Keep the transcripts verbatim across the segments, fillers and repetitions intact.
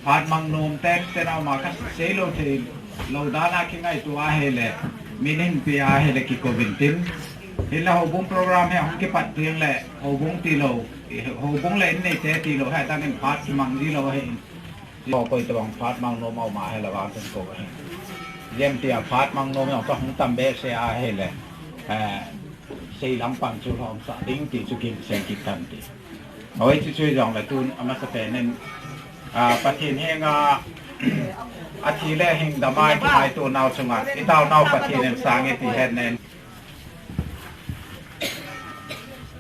Phat mang nom teng teng a ma ka sei lou thei lou dan a kingaito ahile, min hin pe ahile kikou vin tin. Hinla houbung program hi ahung kipat teng le houbung tilou, houbung le in neite tilou hi adang in phat kimang ji lou ahi. Koi tabang phat mang nom a um ahile vang tin kou ahi. Jem tia phat mang nom jong ka hung tam behseh ahile, eh, sei lam pan chu lhomsah ding ti chu kin sei kit tan ti. Hoi chu chu jong le tun amasapen in, ah, Pathen henga, athi le hing dama kingaito nau chunga, i taonau Pathen in sang e ti het nen.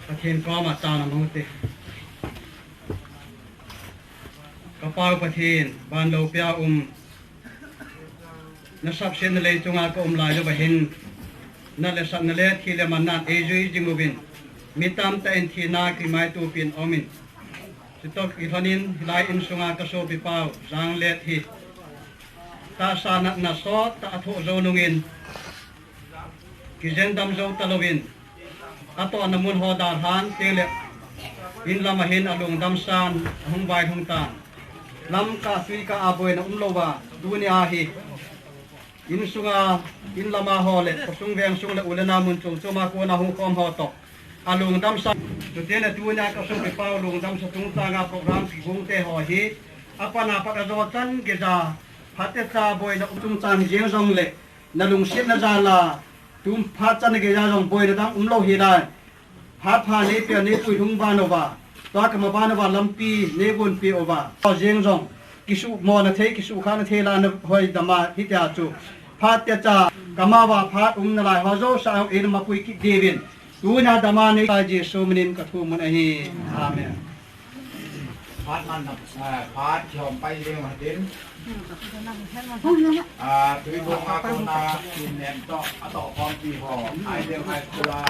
Pathen koma taona mu te. Ka Pa u Pathen, van loupia um, na sapsetna lei chunga ka um lai jou va hin, nat le sat, na le thi le man nan ei jui jing uvin, mi tamtah in thina kimaito pin um in. Chutoh kilhon in, hilai insunga ka sopi pau, Janglet hi tahsa natna sottah a thoh jou nungin, kijen dam jou talouvin, atohna mun ho dalhan teng le, in lam a hin alungdam san, ahung vailhung tan. Lamkah tuikah a boina umlou va, tuni a hi, insunga, in lama ho le, khosung vengsung le, u le nao mun chom chom a kona hung khom ho toh, Alungdamsa, chuteng le tunia ka sopipa u lungdamsa chungchanga program kigong te ho hi, apat apat ajo chan geija, phatecha boina um chungchang jeng jongle, na lungsetna jal a, tu phat chan geija jong boina dang umlou hel a, phat pha neipeh a neipui lhung ban uva, tua kama ban uva lampi neigonpeh uva. Jeng jong, kisumona thei, kisukhahna thei la na hoidam a hitia chu, phatecha, kama uva phat umna lai ho jouse a eina mapui kit diuvin, tuna dam a nei Jesu minin ka thum un ahi. Amen. Phat man, ah, phat kihom pai ding u hitin. Ah, Tuibong a kona Kinnem toh, atoh khompi ho, Ideal High School a,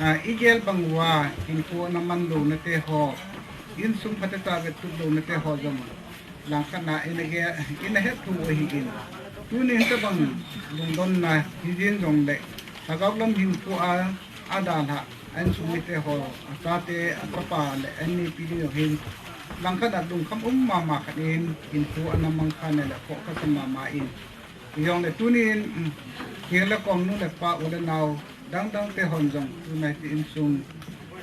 Ah, igel bang uva, hinkho ana man louna te ho, insung phatecha vettup louna te ho jong, langkhat a ina gel, ina het thu u ahin. Tunin tabang lungdonna hijin jongle, lhagao lam hinkho a, adalhah, a insung mite ho, achate, achapa le annipi ding jong hin, langkhat a lungkham um mama khat in, hinkho ana mang kha nale, khoh kasa mama in. Hijongle tunin, um, khel le kom nu le pa u le nao, dangdang te hon jong, tuna hi insung,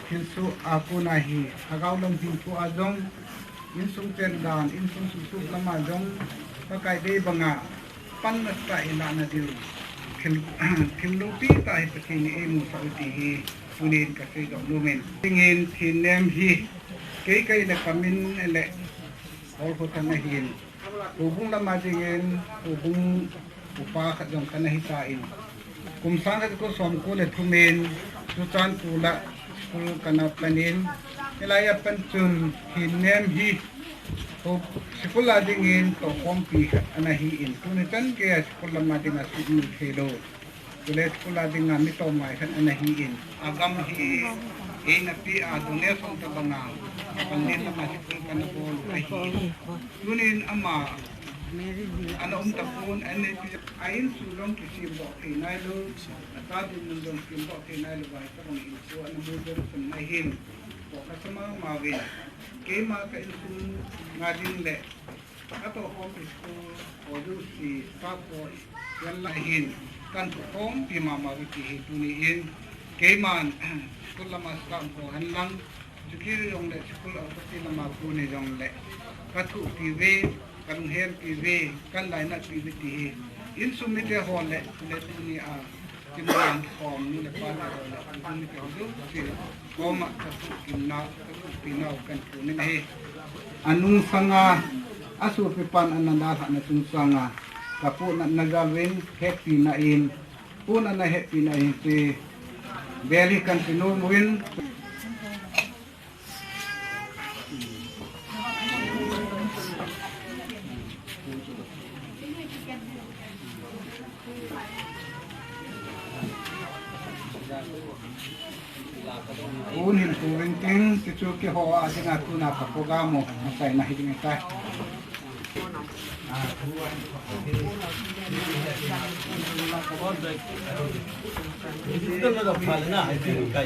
thilsoh a kona hi, lhagao lam hinkho a jong, insung chen dan, insung suhsuh lama jong, Pakai dei banga, pan nasatah a ilahna diu, thil, thil loupi tah hi Pathen in eimusah u ti hi, tunin kasei doh nomin. Tingin, thinem hi, kei kaile kamin le, Olkhothan ahin. Houbung lama dingin, houbung upa khat jong kana hitan. Kum sang khat ko somko le thum in, Churachandpur a school kana panin. Hilai a pat chun, thinem hi, ho, school a dingin, tohkhompi khat ana hin. Tuni chan geiya school lama dinga suhmil theilou. Chule school a dinga mi tomngai khat ana hin, agam hi eina pe a donation tabanga, pandit lama school kana bol ahin. Tunin ama ana um tapon, ana pe a insung jong kisem doh thei nailou, acha dinmun jong sem doh thei nailou, vai tabang insung ana mu jong sun ahin. Khoh kasa mama uvin. Keima ka insung nga ding le Katoh khompi school, O U C, staff ho, hihen lang hin, kan thukhompi mama u ti hi tuni in, keiman, school lama staff ho hen lang, chuti jongle school authority lama koni jongle, ka thuhpi uve, ka lunghempi uve, kan lainatpi uve ti hi, insung mite ho le, le tuni a, Kimang khom nu le pa le ho le, kum ni keu du, ti koma ka thuhpina, ka thuhpina u kan thu nin ahi. Anung sanga, asopipan ana dalhahna chung sanga, ka pohnatna jal uvin, hepina in, pohnatna hepina in, ti, bel hi kan pe nom uvin. Tun hin tu ring ting, ti chu keiho a dinga tuna ka program u, a chaina hi ding tai.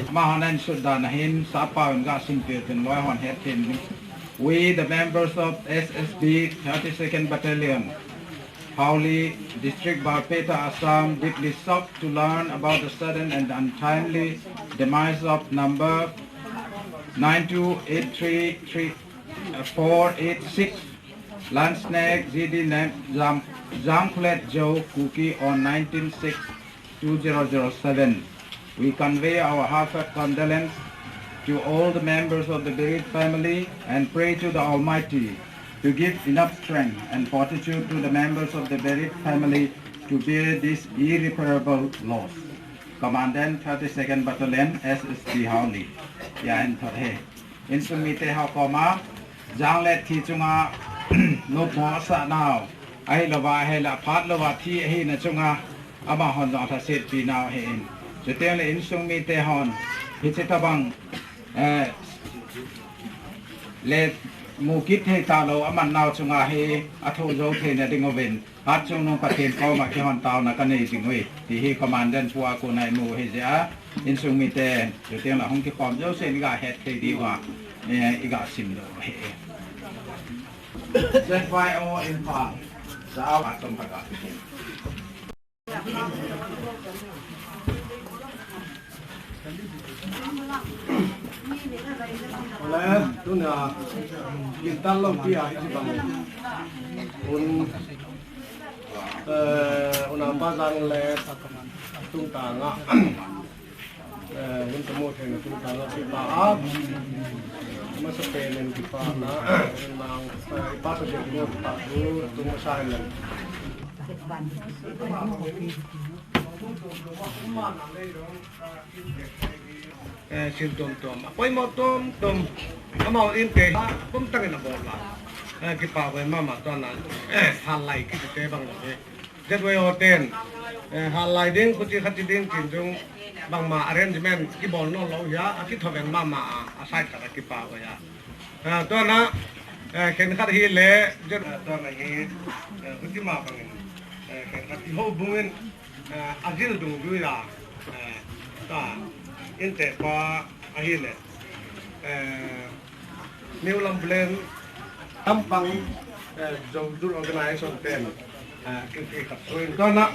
Ama hon ahin sut dan ahin, sap pau in ga sim peh tin loi hon het theina ding. We, the members of S S B thirty-second Battalion, Haoli District, Barpeta, Assam, deeply shocked to learn about the sudden and untimely demise of number nine two eight three three, uh, four eight six, Lansnaik G D Nep, Jam-, Jamkhulet Zou, Kuki, on nineteen six two zero zero seven. We convey our heartfelt condolence to all the members of the bereaved family and pray to the Almighty to give enough strength and fortitude to the members of the bereaved family to bear this irreparable loss. Commandant thirty-second Battalion, S S B Haoli. Ya, in thot he. Insung mite ho koma, jang le thi chunga, nopmo asah nau. Ahilouva, ahile phat louva thi ahina chunga, amahon jong lhasetpi nau ahin. Chuteng le insung mite hon, hiche tabang, eh, le mu kit thei talou, aman nau chunga hi, athoh jou theina ding uvin. Hatchungnung Pathen koma keihon taona kanei jing uve, ti hi Commandant pu a kona imu ahi jeh a, insung mite, chuteng le hung kikhom jouse in iga het thei diuva, eh, iga simdoh u ahi. Z Y O Imphal, Sao Atom Paga. Le, tuna, gintan lou tia, hiche bang. Un, eh, un apa jang le, tungtang a. Eh, un kamu thei na tungtang a, kipa a. Masapen in kipana, un nang, eh, ipa sa jeng kipa, tu, tu masa in. Eh, sil tom tom. Apoimo tom tom. Amau in te, pum tangin abol la. Eh, kipa ve mama tuna, eh, halai kiti te bang lo, eh. Z Y O ten, eh, halai ding, khuti khati ding, tin jong bangma arrangement kibol nom lou hia, akithoven mama a, asai khat a kipa ve a. Ah, tuna, eh, khenkhat hile, Z-, ah, tuna hi, eh, khuti ma bangin, eh, khenkhat i houbung in, eh, ajil dungjui a, eh, ta, inte pa ahile, eh, New Lambleng, Tampang, eh, Zou Youth Organization ten, eh, kin kikhat suin tuna,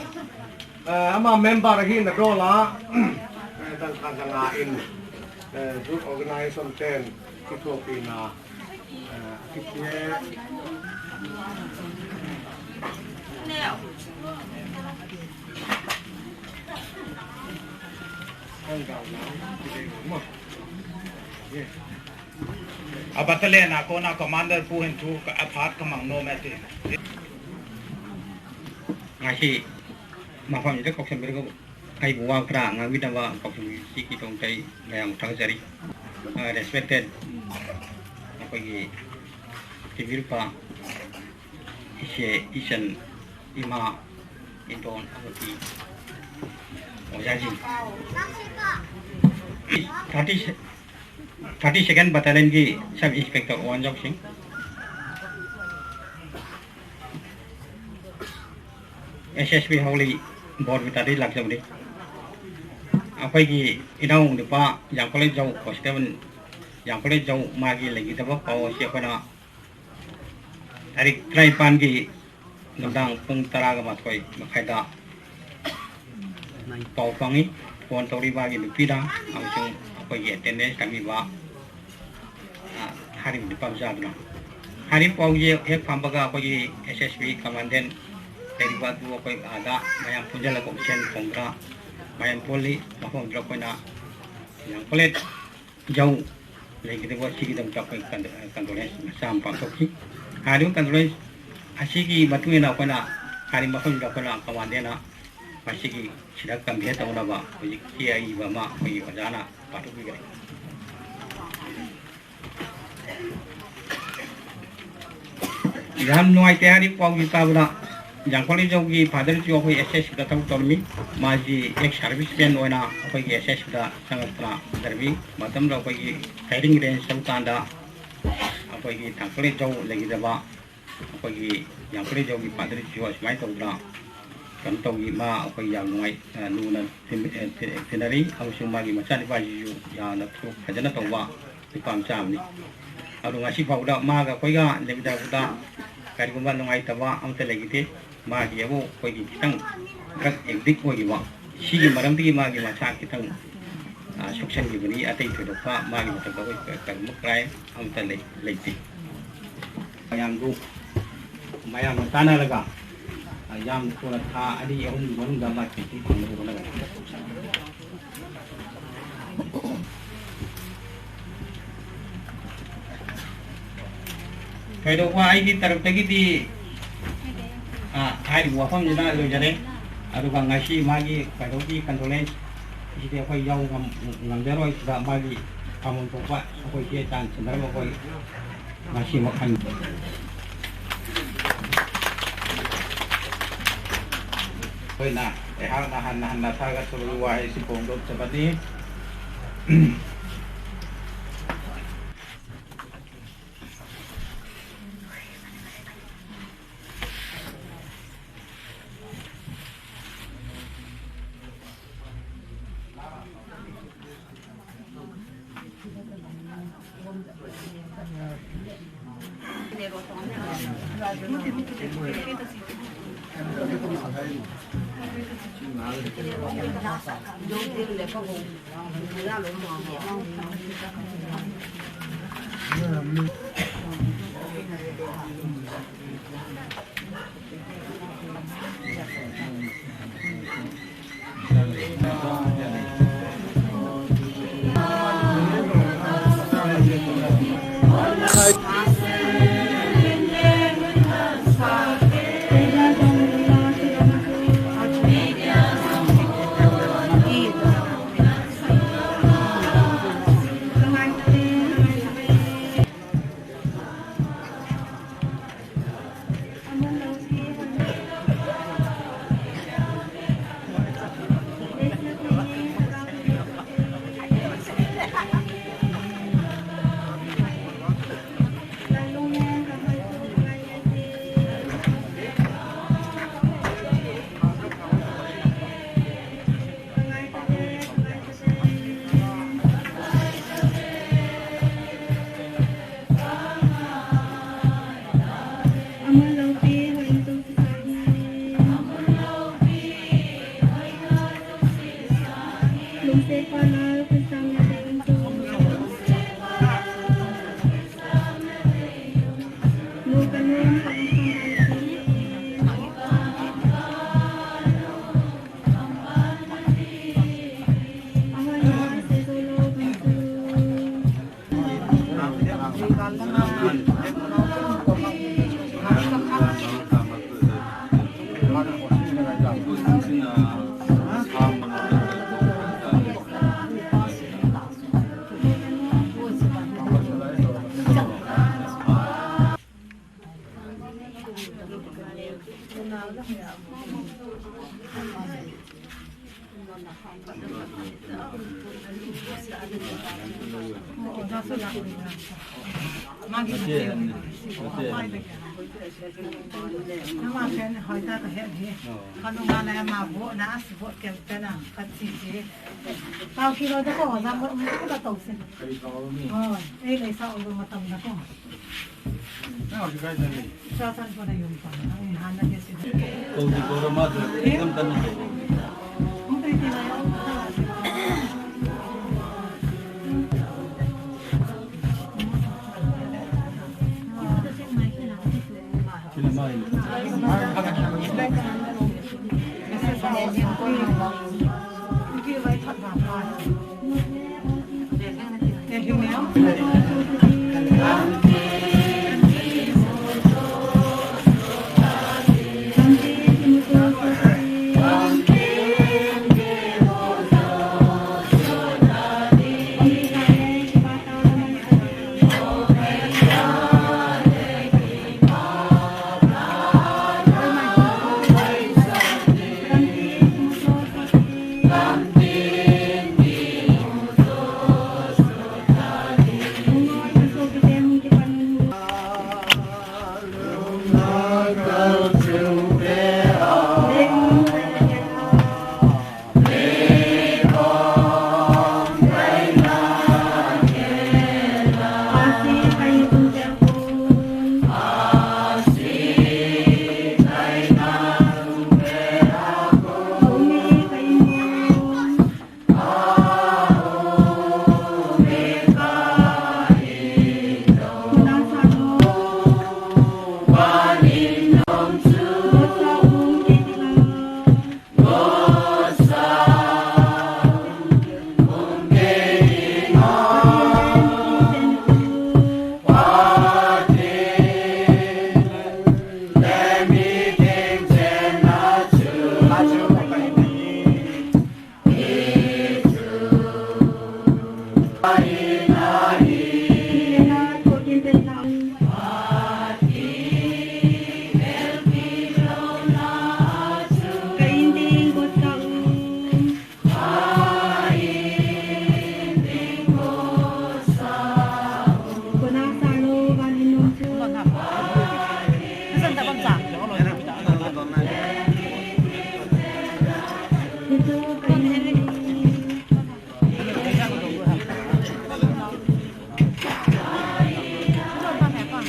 eh, ama member ahina dol a, eh, dangka danga in, eh, Youth Organization ten, kithopi na, eh, kiti e. A battalion a kona commander pu hin thu ka aphat ka mang nom e ti. Ngahi, mafam ni ka kok sem ber ko. Ai bu wa kra nga wi da wa kok sem si ki tong tai mayam thang jari. Ah, respected. Apa ki civil pa. Ise, isen, ima, inton, amuti. Ojaji. Thirty, thirty-second Battalion ki Sub Inspector Wanjok Singh. S S B Haoli bol vita di lak jong di. Akhoi ki inau di pa, Jangkholet Zou, Constable, Jangkholet Zou, ma ki legi taba, pao si akhoi na, Tarik trai pan ki namdang pung tara ga mathoi makhai da. Pao pangi, pon tori ba ki nupi da, amasung akhoi ki attendance kami ba. Ah, hari di pam sa duna. Hari pao ye, he pam ba ga akhoi ki S S B commandant, teri ba tu akhoi ada, mayam punjala ko sen kongra, mayam poli, mahong dro ko na, Jangkholet. Zou, lei kiti ko sigi dam chok kan, kan dole, sam pang chok ki. Hari kan dole, asigi matu ina ko na, hari ma ko na ko na, kawan de na, asigi sida kan bihe ta na ba, ko ki ai ba ma, ko ki ba jana, patu ki gre. ꯌꯥꯝ ꯅꯨꯡꯉꯥꯏꯇꯦ ꯍꯥꯏꯔꯤꯕ ꯄꯥꯎꯁꯤ ꯇꯥꯕꯗ꯫ ꯌꯥꯡꯀꯣꯂꯤꯖꯧꯒꯤ ꯐꯥꯗꯔꯁꯨ ꯑꯩꯈꯣꯏ S S ꯁꯤꯗ ꯊꯕꯛ ꯇꯧꯔꯝꯃꯤ꯫ ꯃꯥꯁꯤ ꯑꯦꯛꯁ ꯁꯥꯔꯚꯤꯁꯃꯦꯟ ꯑꯣꯏꯅ ꯑꯩꯈꯣꯏꯒꯤ ꯑꯦꯁ ꯑꯦꯁ ꯁꯤꯗ ꯆꯪꯉꯛꯇꯅ ꯇꯧꯖꯔꯝꯃꯤ꯫ ꯃꯇꯝꯗ ꯑꯩꯈꯣꯏꯒꯤ ꯐꯥꯏꯌꯔꯤꯡ ꯔꯦꯟꯖ ꯇꯧꯀꯥꯟꯗ ꯑꯩꯈꯣꯏꯒꯤ ꯌꯥꯡꯀꯣꯂꯤꯖꯧ ꯂꯩꯈꯤꯗꯕ ꯑꯩꯈꯣꯏꯒꯤ ꯌꯥꯡꯀꯣꯂꯤꯖꯧꯒꯤ ꯐꯥꯗꯔꯁꯤꯁꯨ ꯑꯁꯨꯃꯥꯏꯅ ꯇꯧꯗꯅ ꯀꯩꯅꯣ ꯇꯧꯏ꯫ ꯃꯥ ꯑꯩꯈꯣꯏ ꯌꯥꯝ ꯅꯨꯡꯉꯥꯏ, ꯑ, ꯂꯨꯅ ꯇꯤꯟ-, ꯑ, ꯇꯤ-, ꯇꯤꯟꯅꯔꯤ꯫ ꯑꯃꯁꯨꯡ ꯃꯥꯒꯤ ꯃꯆꯥꯅꯨꯄꯥꯁꯤꯁꯨ ꯌꯥꯝꯅ ꯊꯕꯛ ꯐꯖꯅ ꯇꯧꯕ ꯅꯨꯄꯥ ꯃꯆꯥ ꯑꯃꯅꯤ꯫ ꯑꯗꯣ ꯉꯁꯤ ꯐꯥꯎꯕꯗ ꯃꯥꯒ ꯑꯩꯈꯣꯏꯒ ꯂꯩꯃꯤꯟꯅꯕꯗ ꯀꯔꯤꯒꯨꯝꯕ ꯅꯨꯡꯉꯥꯏꯇꯕ ꯑꯃꯠꯇ ꯂꯩꯈꯤꯗꯦ꯫ ꯃꯥꯒꯤ ꯑꯕꯨ ꯑꯩꯈꯣꯏꯒꯤ ꯈꯤꯇꯪ ꯗ꯭ꯔꯒ ꯑꯦꯗꯤꯛ ꯑꯣꯏꯈꯤꯕ, ꯁꯤꯒꯤ ꯃꯔꯝꯗꯒꯤ ꯃꯥꯒꯤ ꯃꯁꯥ ꯈꯤꯇꯪ, ꯑ, ꯁꯣꯛꯆꯟꯈꯤꯕꯅꯤ꯫ ꯑꯇꯩ ꯊꯣꯏꯗꯣꯛꯄ ꯃꯥꯒꯤ ꯃꯊꯛꯇ ꯑꯩꯈꯣꯏ ꯀ-, ꯀꯔꯤꯒꯨꯝꯕ ꯀ꯭ꯔꯥꯏꯝ ꯑꯃꯠꯇ ꯂꯩ-, ꯂꯩꯇꯦ꯫ ꯃꯌꯥꯝꯗꯨ, ꯃꯌꯥꯝꯅ ꯇꯥꯟꯅꯔꯒ, ꯑ, ꯌꯥꯝ ꯊꯨꯅ ꯊꯥ ꯑꯅꯤ ꯑꯍꯨꯝꯒꯤ ꯃꯅꯨꯡꯗ ꯃꯥ ꯄꯦꯟꯁꯤꯟ ꯐꯪꯅꯕ ꯍꯣꯠꯅꯒꯅꯤ꯫ ꯊꯣꯏꯗꯣꯛꯄ ꯑꯩꯒꯤ ꯇꯔꯞꯇꯒꯤꯗꯤ, ꯑ, ꯍꯥꯏꯔꯤꯕ ꯋꯥꯐꯝꯁꯤꯗ ꯂꯣꯏꯖꯔꯦ꯫ ꯑꯗꯨꯒ ꯉꯁꯤ ꯃꯥꯒꯤ ꯀꯩꯅꯣꯒꯤ ꯀꯟꯗꯣꯂꯦꯟꯁ ꯁꯤꯗꯤ ꯑꯩꯈꯣꯏ ꯌꯥꯎ ꯉꯝ-, ꯉꯝꯖꯔꯣꯏ꯫ ꯁꯤꯗ ꯃꯥꯒꯤ ꯐꯝꯐꯝ ꯊꯣꯛꯄ ꯑꯩꯈꯣꯏ ꯆꯦ ꯆꯥꯡ ꯁꯤꯟꯅꯔꯒ ꯑꯩꯈꯣꯏ ꯉꯁꯤ ꯃꯈꯜ ꯑꯩꯈꯣꯏꯅ, ꯑꯩꯍꯥꯛꯅ ꯍꯟꯅ ꯍꯟꯅ ꯊꯥꯒꯠꯆꯕꯒꯤ ꯋꯥꯍꯩꯁꯤ ꯐꯣꯡꯗꯣꯛꯆꯕꯅꯤ꯫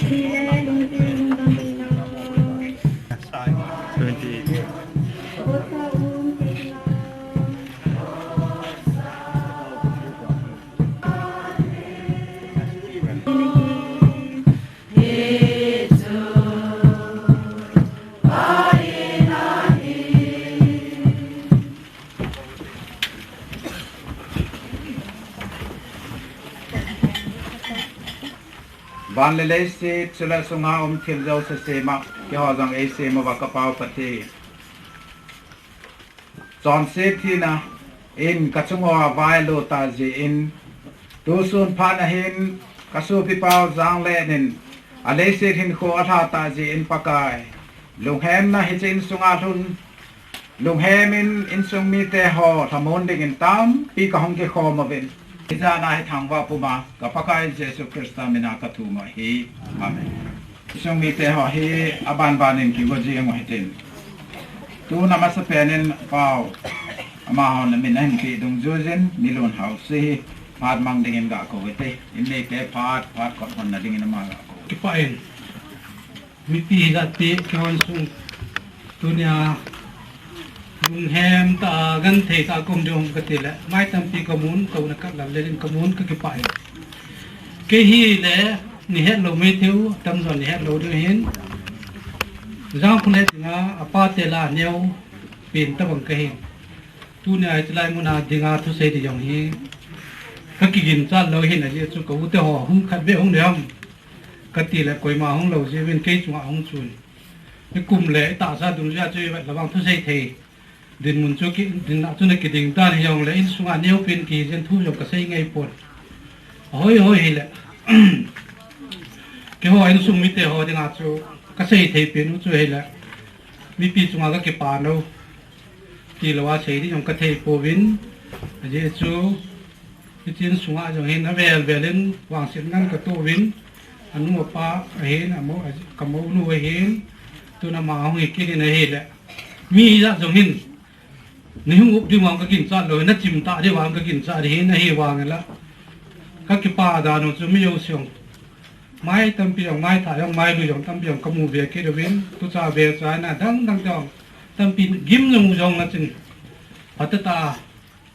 Twenty. Van le leiset, chule sunga um thil jouse sema, keiho jong eisem uva ka Pau Pathen. Chonset thina in ka chung uva availut tah jeh in, tusun phat ahin ka sopi Pau Janglen in a leiset hinkho alha tah jeh in Pakai, lunghemna hiche insunga lhun, lunghem in insung mite ho lhamon dingin tampi ka hung kikhom uvin. Hijat a hi thangvah puma ka Pakai Jesu Christa mina ka thum ahi. Amen. Insung mite ho hi aban ban in kigo jing u hitin. Tuna masapen in Pau, amahon min ahin pe dungjuijin, Nilun Haosa hi phat mang dingin ga kou hite. In neite phat, phat kot honna dingin ama ga kou. Kipah in. Mipi hijat pi kihon sung tunia lunghem tah a genthei tah a ka um ding ham kati le, mai tampi ka mun, ka una ka lal le in ka mun ka kipah e. Kei hi le, nei het lou maithei u, tamjon nei het lou ding hin. Jangkholet dinga, apa te la neo, pen tabang ka hin. Tunia hiche lai muna dinga thusei ding jong hi, ka kiginchat lou hin ajeh chu ka u te ho, hung khat beh hung ding ham. Kati le koima hung lou jeh uvin kei chunga hung chun. Nikum le itahsa dungjuia chu ivet le vang thusei thei. Dinmun chu ki, dinna chu na kiding dan hijongle insunga neopen kihi jeh in thu jong ka sei ngai pon. Ahoi hoi hile. Keiho insung mite ho dinga chu ka sei thei pen u chu hile. Mipi chunga ka kipah nau. Tilou a sei ding jong ka thei pouvin. Ajeh chu Hiche insunga jong hin avel vel in vangset ngen ka toh uvin, anu apa ahin, amo, ka mounu ahin, tuna ama hung hi kit in ahile. Mi hijat jong hin, nei hung up ding vang ka ginchat lou, na chim tah ding vang ka ginchat ding hin, ahivangin la. Ka kipah dan u chu mi jouse jong. Mai tampi jong, mai thah jong, mai lui jong, tampi jong ka mu ve kit uvin, tucha ve cha na dang dang jong, tampi gim jong u jong na chin. Phatah tah a.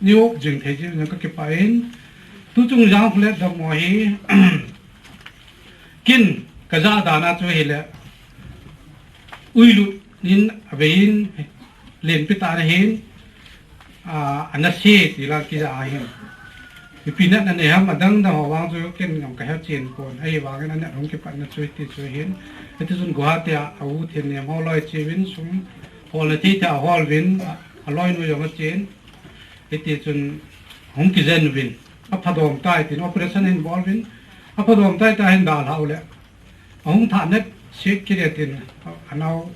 Nei up jing thei jeh in ka kipah in, tuchung Jangkholet dammo hi, kin ka ja dan a chu hile, uilut in avei in, lenpi tah in ahin, a, ana se ti la kija ahin. Ipi natna nei ham adang dang ho vang chu ken jong ka he chen pon, ahivangin anat hung kipatna chu hiti chu ahin. Hiti chun Guwahati a, a u Thennem ho loi che uvin sum, holna thei thei a hol uvin, a, aloinu jong achen. Hiti chun hung kijen uvin, aphadom tai tin operation hin bol uvin, aphadom tai ta hin dalha u le, ahung thah nat sek kit e tin, anao,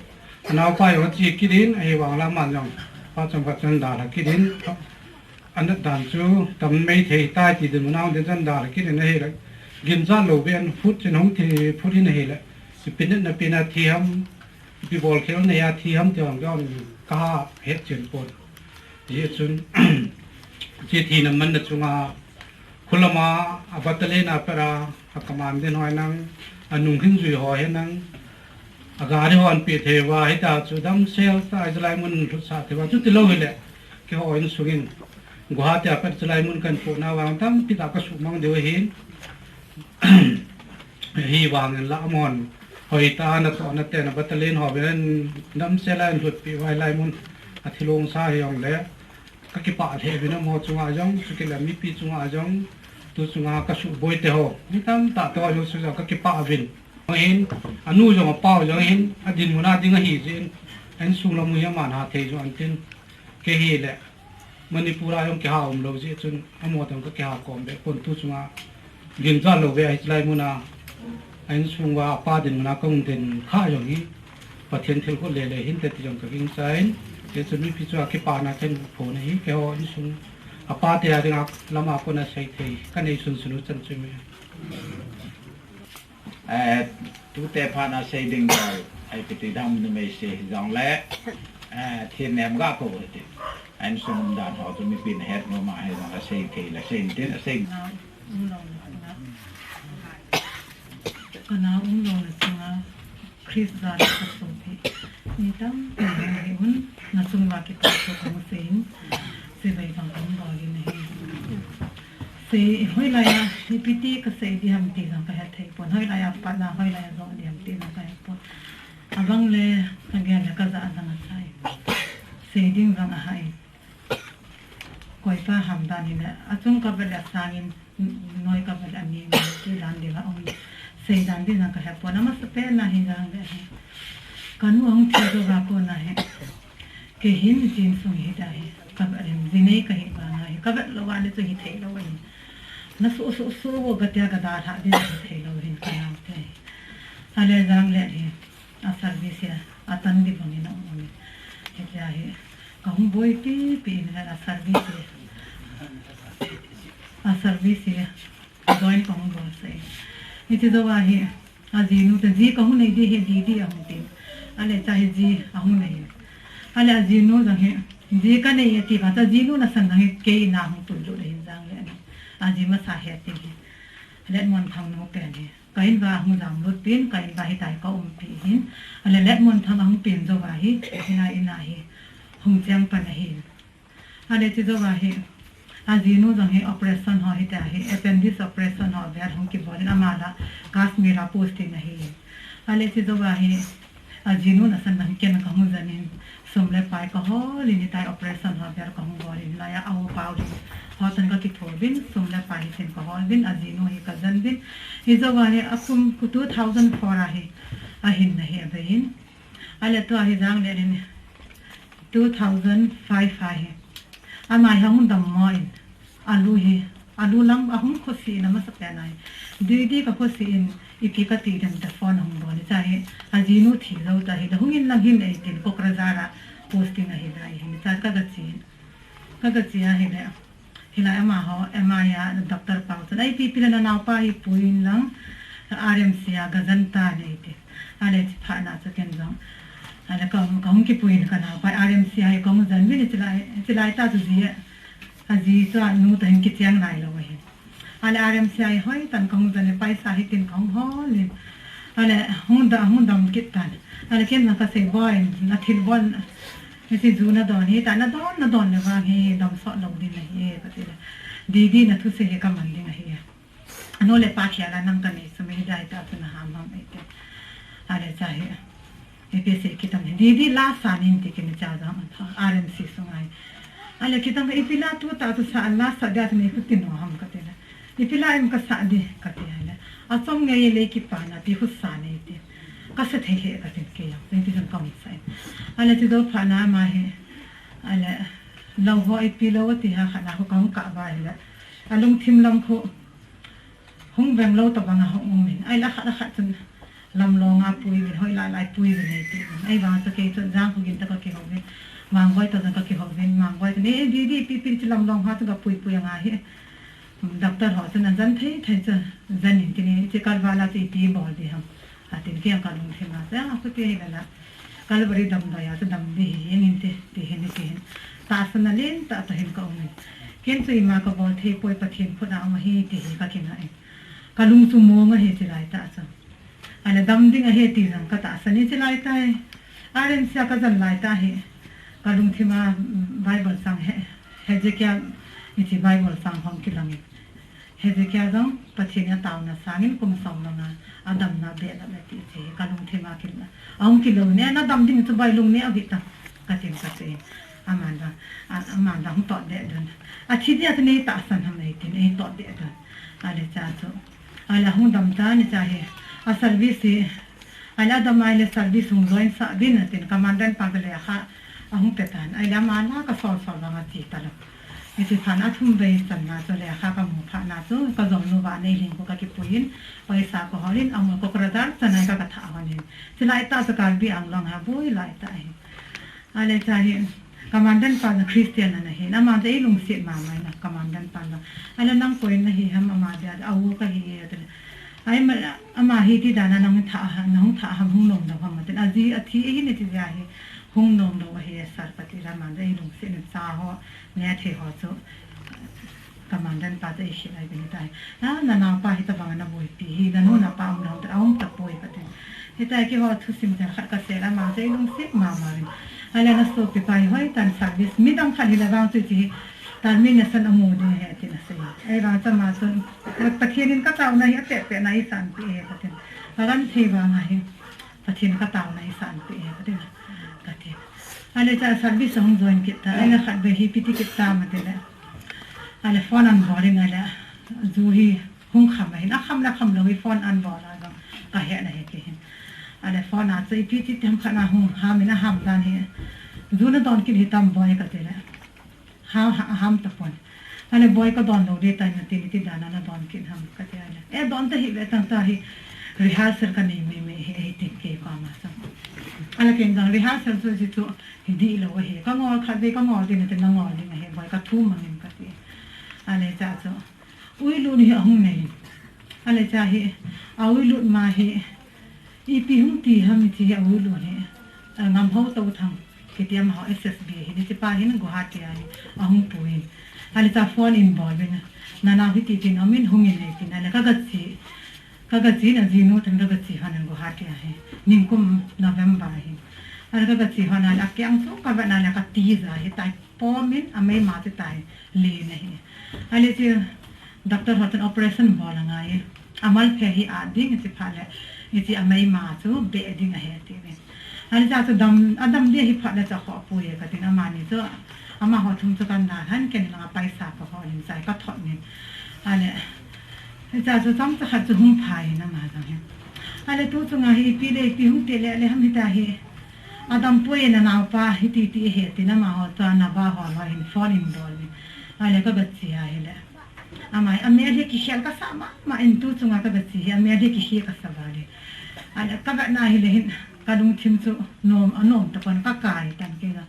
anaopa jong ache kit in, ahivang la aman jong, pa chomkhat chun dalha kit in, anat dan chu tam mai thei tai ti dinmun a hung ding chun dalha kit in ahile, ginchat lou beh in phut chin hung thi phut in ahile, ipi natna pen a thi ham, ipi bolkhel nei a thi ham ti jong ka ha het chen pon. Hijeh chun, hiche thina manna chunga, khulama, a battalion a pat a, a commandant ho henlang, anung khinjui ho henlang, a gari hon pe thei uva, hita chu damsel tah a chulai mun lhutsah thei uva, chuti lou hile, keiho insung in, Guwahati a pat chulai mun kahin pohna vang tampi tah ka suhmang diu ahin. Hivangin la amahon hoitah a natohna ten a battalion ho vin damsel a ahin lhutpeh uva hilai mun a thilong sa hijongle ka kipah lheh uvin amaho chunga jong, chukit le mipi chunga jong, tu chunga ka suhboi te ho, mi tamtah te ho jouse jong ka kipah uvin. Ahin, anu jong apa jong ahin, adinmun a ding ahi jeh in, a insung lam u hi aman ha thei joh antin, kei hile, Manipur a jong kiha um lou jeh chun, amaho toh ka kiha khom be pon tu chunga, ginchat lou ve a hiche lai mun a, a insung uva apa dinmun a ka hung den kha jong hi, Pathen thilgot lele hinte ti jong ka ginchat in, hiche chun mipi chu a kipana kahin phon ahi, keiho insung, apa te a dinga lam a kona sei thei, ka nei sunsun u chan chu me. Eh, tute phat a sei ding bol, ipi ti dam numei sei hijongle, eh, Thennem ga kou hite. A insung umdan ho chu mipin ahet nom ahi jongle sei thei le sei intin, asei. Kana umlouna chunga Christa jal a kasopi mi tampi hung hi un, nachung uva kipathu kahung seiyin, chibai jong kahung bolin ahi. Sei hoilai a, ipi ti kasei ding ham ti jong kahet thei pon, hoilai a patna, hoilai a jong ding ham ti jong kahet pon. Abang le, kagel le kajah jong achai. Sei ding jong ahai. Koipa ham dan hile, achung kavet le asangin, noi kavet le anem, ti dan ding aum. Sei dan ding jong kahet pon, amasapen a hi jong le hi. Kanu ahung thi jou va kona hi. Kei hin ichin sung hi ta hi. Kavet le, jinei kahi vang a hi. Kavet lou va le chu hithei lou ahi. Nasuh suh suh vo katia kadalhah ding hithei lou hin kanao te. Ale jong le hi. A service hi, atan ding bangin aum uve. Hitia hi, kahung boipi pi in a service hi. A service hi, join kahung bol sah in. Hiti jou a hi, ajinu te ji kahung nei ding hi, didi ahung tin. Ale cha hi ji ahung nei. Ale ajinu jong hi, ji kanei ati va cha jinu nasan jong hi, kei in a hung tun lut ahin jong le. Aji masa hi ati hi. Letmonthang nu pen hi. Ka in va ahung jamlut pin, ka in va hitia hi ka umpi hin. Ale Letmonthang ahung peng jou va hi, hilai in a hi, hung cheng pan ahi. Ale chi jou va hi, ajinu jong hi operation ho hitia hi, appendix operation ho vel hung kibol in ama la, Kashmir a posting ahi. Ale chi jou va hi, ajinu nasan lang ken kahung jen in, sum le pai kahol in hitia operation ho vel kahung bol in, laiya a u pau in, hotan kakitho vin, sum le pai hitin kahol vin, ajinu hi kajen vin, Hi jou va hi akum ku two thousand four a hi, ahin na hi abei in. Ale tua hi jong le in two thousand five a hi. Ama hi ahung dammo in. Alu hi, alu lam ahung khosi in amasapen a hi. Didi kakhosi in, ipi kati dem ta phone ahung bol in. Cha hi, ajinu thi jou ta hi, da hung in lang hin eitin, Kokrajhar a posting ahi lai hin. Cha kagachi in. Kagachi a hile. Hilai amaho, M I a doctor pau chun, "Ai, ipi ipi le nanaopa hi pui in lang, R M C a gajen tan," eiti. Ale chi phat na chu ken jong. Ale ka, kahung kipui in kanaopa R M C a hi kahung jen vin, chilai, chilai ta chu ji, aji chu anu toh hin kicheng nailou ahi. Ale R M C a hi hoitah in kahung jen in, paisa hitin kahung hol in. Ale hung da, hung dam kit tan. Ale ken jong kasei boi in, nathil bon, Hiche ju nadon hi, ta nadon, nadon le vang hi, dam sot lou ding ahi, kati le. Didi nathusei hi kaman ding ahi. Anu le pa khel a nang kanei sum hi dai ta chu naham ham eiti. Ale cha hi. Ipi sei kitam hi. Didi la san in ti kini cha jong R M C sunga hi. Ale kitam ipi la tu ta tu sa la sa dia tu nei khuti no ham kati le. Ipi la em kasah ding, kati ahile. Achom ngei le kipana ti khu sa nei ti. Kasa thei he katin kei jong. Ven ti jong kamu sa in. Ale ti do pha na ma he. Ale. Lou ho ipi lou ti ha kha na khu kahung kah va ahile. Alungthim lam khu. Hung veng lou tabang a hung um in. Ai la khat la khat chun. Lamlong a pui vin, hoilai lai pui vin eiti. Ahivang chu kei chun jang khu gin ta kakihou vin. Mangboi toh jong kakihou vin. Mangboi toh ne, didi, ipi ipi chu Lamlong ha chu kapui pui anga hi. Doctor ho chun ajen thei thei chu jen in tini, hiche Kalvari la chu ipi bol ding ham. Atin kei jong kalungthim a chu, a, khuti hi la la. Kalvari damdoi a chu dam ding hi, eng in ti, ti hin, ti hin. Tahsan a lentah tah hin kaum in. Ken chu ima kabol thei poi, Pathen khut a um ahi ti hi kakingai. Kalung chu mong ahi chilai tah chu. Ahile dam ding ahi ti jong katahsan in chilai tah. R M C a kajen lai tah hi. Kalungthim a, mm, Bible chang he, Hezekiah, hiche Bible chang hung kilang in. Hezekiah jong Pathen in ataona sangin kum som le nga adamna behlap e ti chu kalungthim a kin a. Ahung kilou ne, nadam ding chu bai lungneo hih tan. Katin kasei. Aman jong, a, aman jong hung tot deh dun. Athi dia chu nei tahsan ham eitin, ei tot deh dun. Ahile cha chu. Ahile ahung dam tan ahi cha hi. A service hi. Ahile adam ahile service hung join sah vin atin. Commandant pa kile kha. Ahung pe tan. Ahile ama la kasol sol vang achi talou. Hiche phat na thum vei channa chu lekha kamu phat na chu, kajom nu va nei ling khu kakipui in, paisa kahol in, amun Kokrajhar channa hi ka, kathah hon in. Chilai tah chu Karbi Anglong ha boi lai tah hi. Ahile cha hi, Commandant pa jong Christian ana hin, ama jong eilungset mama in, Commandant pa jong. Ahile nang koi nahi ham, ama dia, a u kahi e, ati le. Ai ma, ama hi ti dan a nahung thah ham, nahung thah ham, hung nom lou ham, ati le. Aji, athi ahin ati jeh a hi, hung nom lou ahi e sir, kati le, ama jong eilungset in, cha ho, Nethei ho chu, Commandant pa chu eikhen lai beni tai. Na, nanaopa hitabang a naboipi hi, nanu napa um lou, aum Hitia keiho thusim jal khat kasei le, ama chu eilungset mama in. Ahile nasopi pa hi hoitah in service, midang khat hile vang chu hiche hi termination amu ding ahi tin asei. Ahivang chu ama chun, Pathen in kataona hi apehpeh na eisanpeh e katin. Kagenthei vang ahi, Pathen kataona eisanpeh e katin, kati. Ahile chua service ahung join kit tan, ahile khatvei hi ipi ti kit tam atile, ahile phone anabol in, ahile ju hi hung kham ahin, akham le kham lou hi phone anabol a jong kahet ahi kei hin. Ahile phone a chu ipi ti ham khat na hung ham in, aham dan hi, ju nadon kit hitam boi katile, ha, ha, aham tapon. Ahile boi kadon lou ding tai nati, iti dan a nadon kit ham kati ahile, e, don tahih ve tang, tua hi rehearsal kanei maimai ahi, ahi tin kei koma chu. Ahile ken jong rehearsal chu hiche chu hi dihlou ahi, kangol khatvei kangol ding nati, nangol ding ahi boi, kathum mangin kati. Ahile chua chu uilut hi ahung nei in. Ahile chua hi, auilut ma hi, ipi hung ti ham hiche hi auilut hi, Ngamhou Touthang kiti amaho S S B ahin, hichepa hin Guwahati a hi ahung pui in. Ahile chua phone in bol in, nanao hiti tin aumin, hung in eitin, ahile kagache, kagache in ajinu toh kagache lhon in Guwahati a hi, nikum November ahin. Ahile kagache lhon a le akeng chu kavet a le katija ahitai, pom in, ameima chu tai len ahi. Ahile hiche doctor ho chun operation bol angai e, amalphe hi at ding, hiche phat le hiche ameima chu beh ding ahi atiuvin. Ahile chua chu dam, adam ding ahi phat le chu akhoh poi e katin, amani chu, amaho thum chu kana dalhan, ken langa paisa kahol in, chai kathot in. Ahile hichea chu chomcha khat chu hung pha in ama jong hin. Ahile tu chunga hi ipi le ipi hung ti le le ham hitia hi, adampoi e, nanaopa hiti ti ahi tin amaho chua naba ho loi hin phone in bol in. Ahile kagache ahile, ama hi amel hi kikhel kasa mama in, tu chunga kagache hi amel hi kikhel kasa val in. Ahile kavet na hile hin kalungthim chu nom, anom tapon, kakai tan kei jong.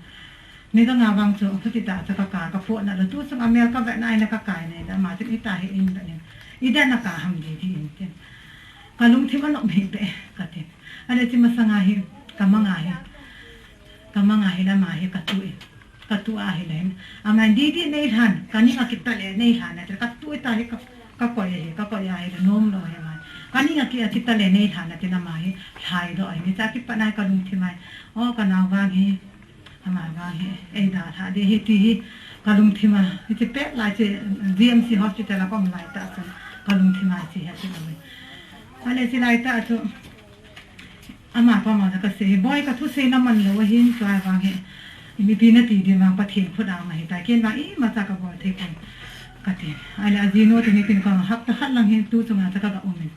Nidang a vang chu, khuti tah chu kakai, kapotna lou, tu chunga amel kavet na ahile kakai nei le, ama chun itahi in, ven in, ida naka ham Didi in tin. Kalungthim anom hih beh e katin. Ahile hiche masanga hi, kamanga hi, kamanga hile ama hi katu in, katu ahile hin, aman Didi neilhan, kaning a kit tale neilhan ati, katu itahi, ka, kakoi ahi, kakoi ahile nomlou ahi aman. Kaning a kit, akit tale neilhan atin, ama hi lhaidoh ahin, hichea kipat na hi kalungthim a hi, o, kanao vang hi, ama vang hi eidalhah ding ahi ti hi kalungthim a, hiche pet lai chu G M C hospital a kaum laitah chun kalungthim a hiche hi atin ahi. Ahile hiche laitah chu ama koma chu kasei, boi, kathusei naman lou ahin, tua vang hi mipi nati ding vang Pathen khut a um ahitai, ken vang imacha kabol thei pon, kati. Ahile ajinu toh nitin ka hapta khat lang hin tu chunga chu kaga um in.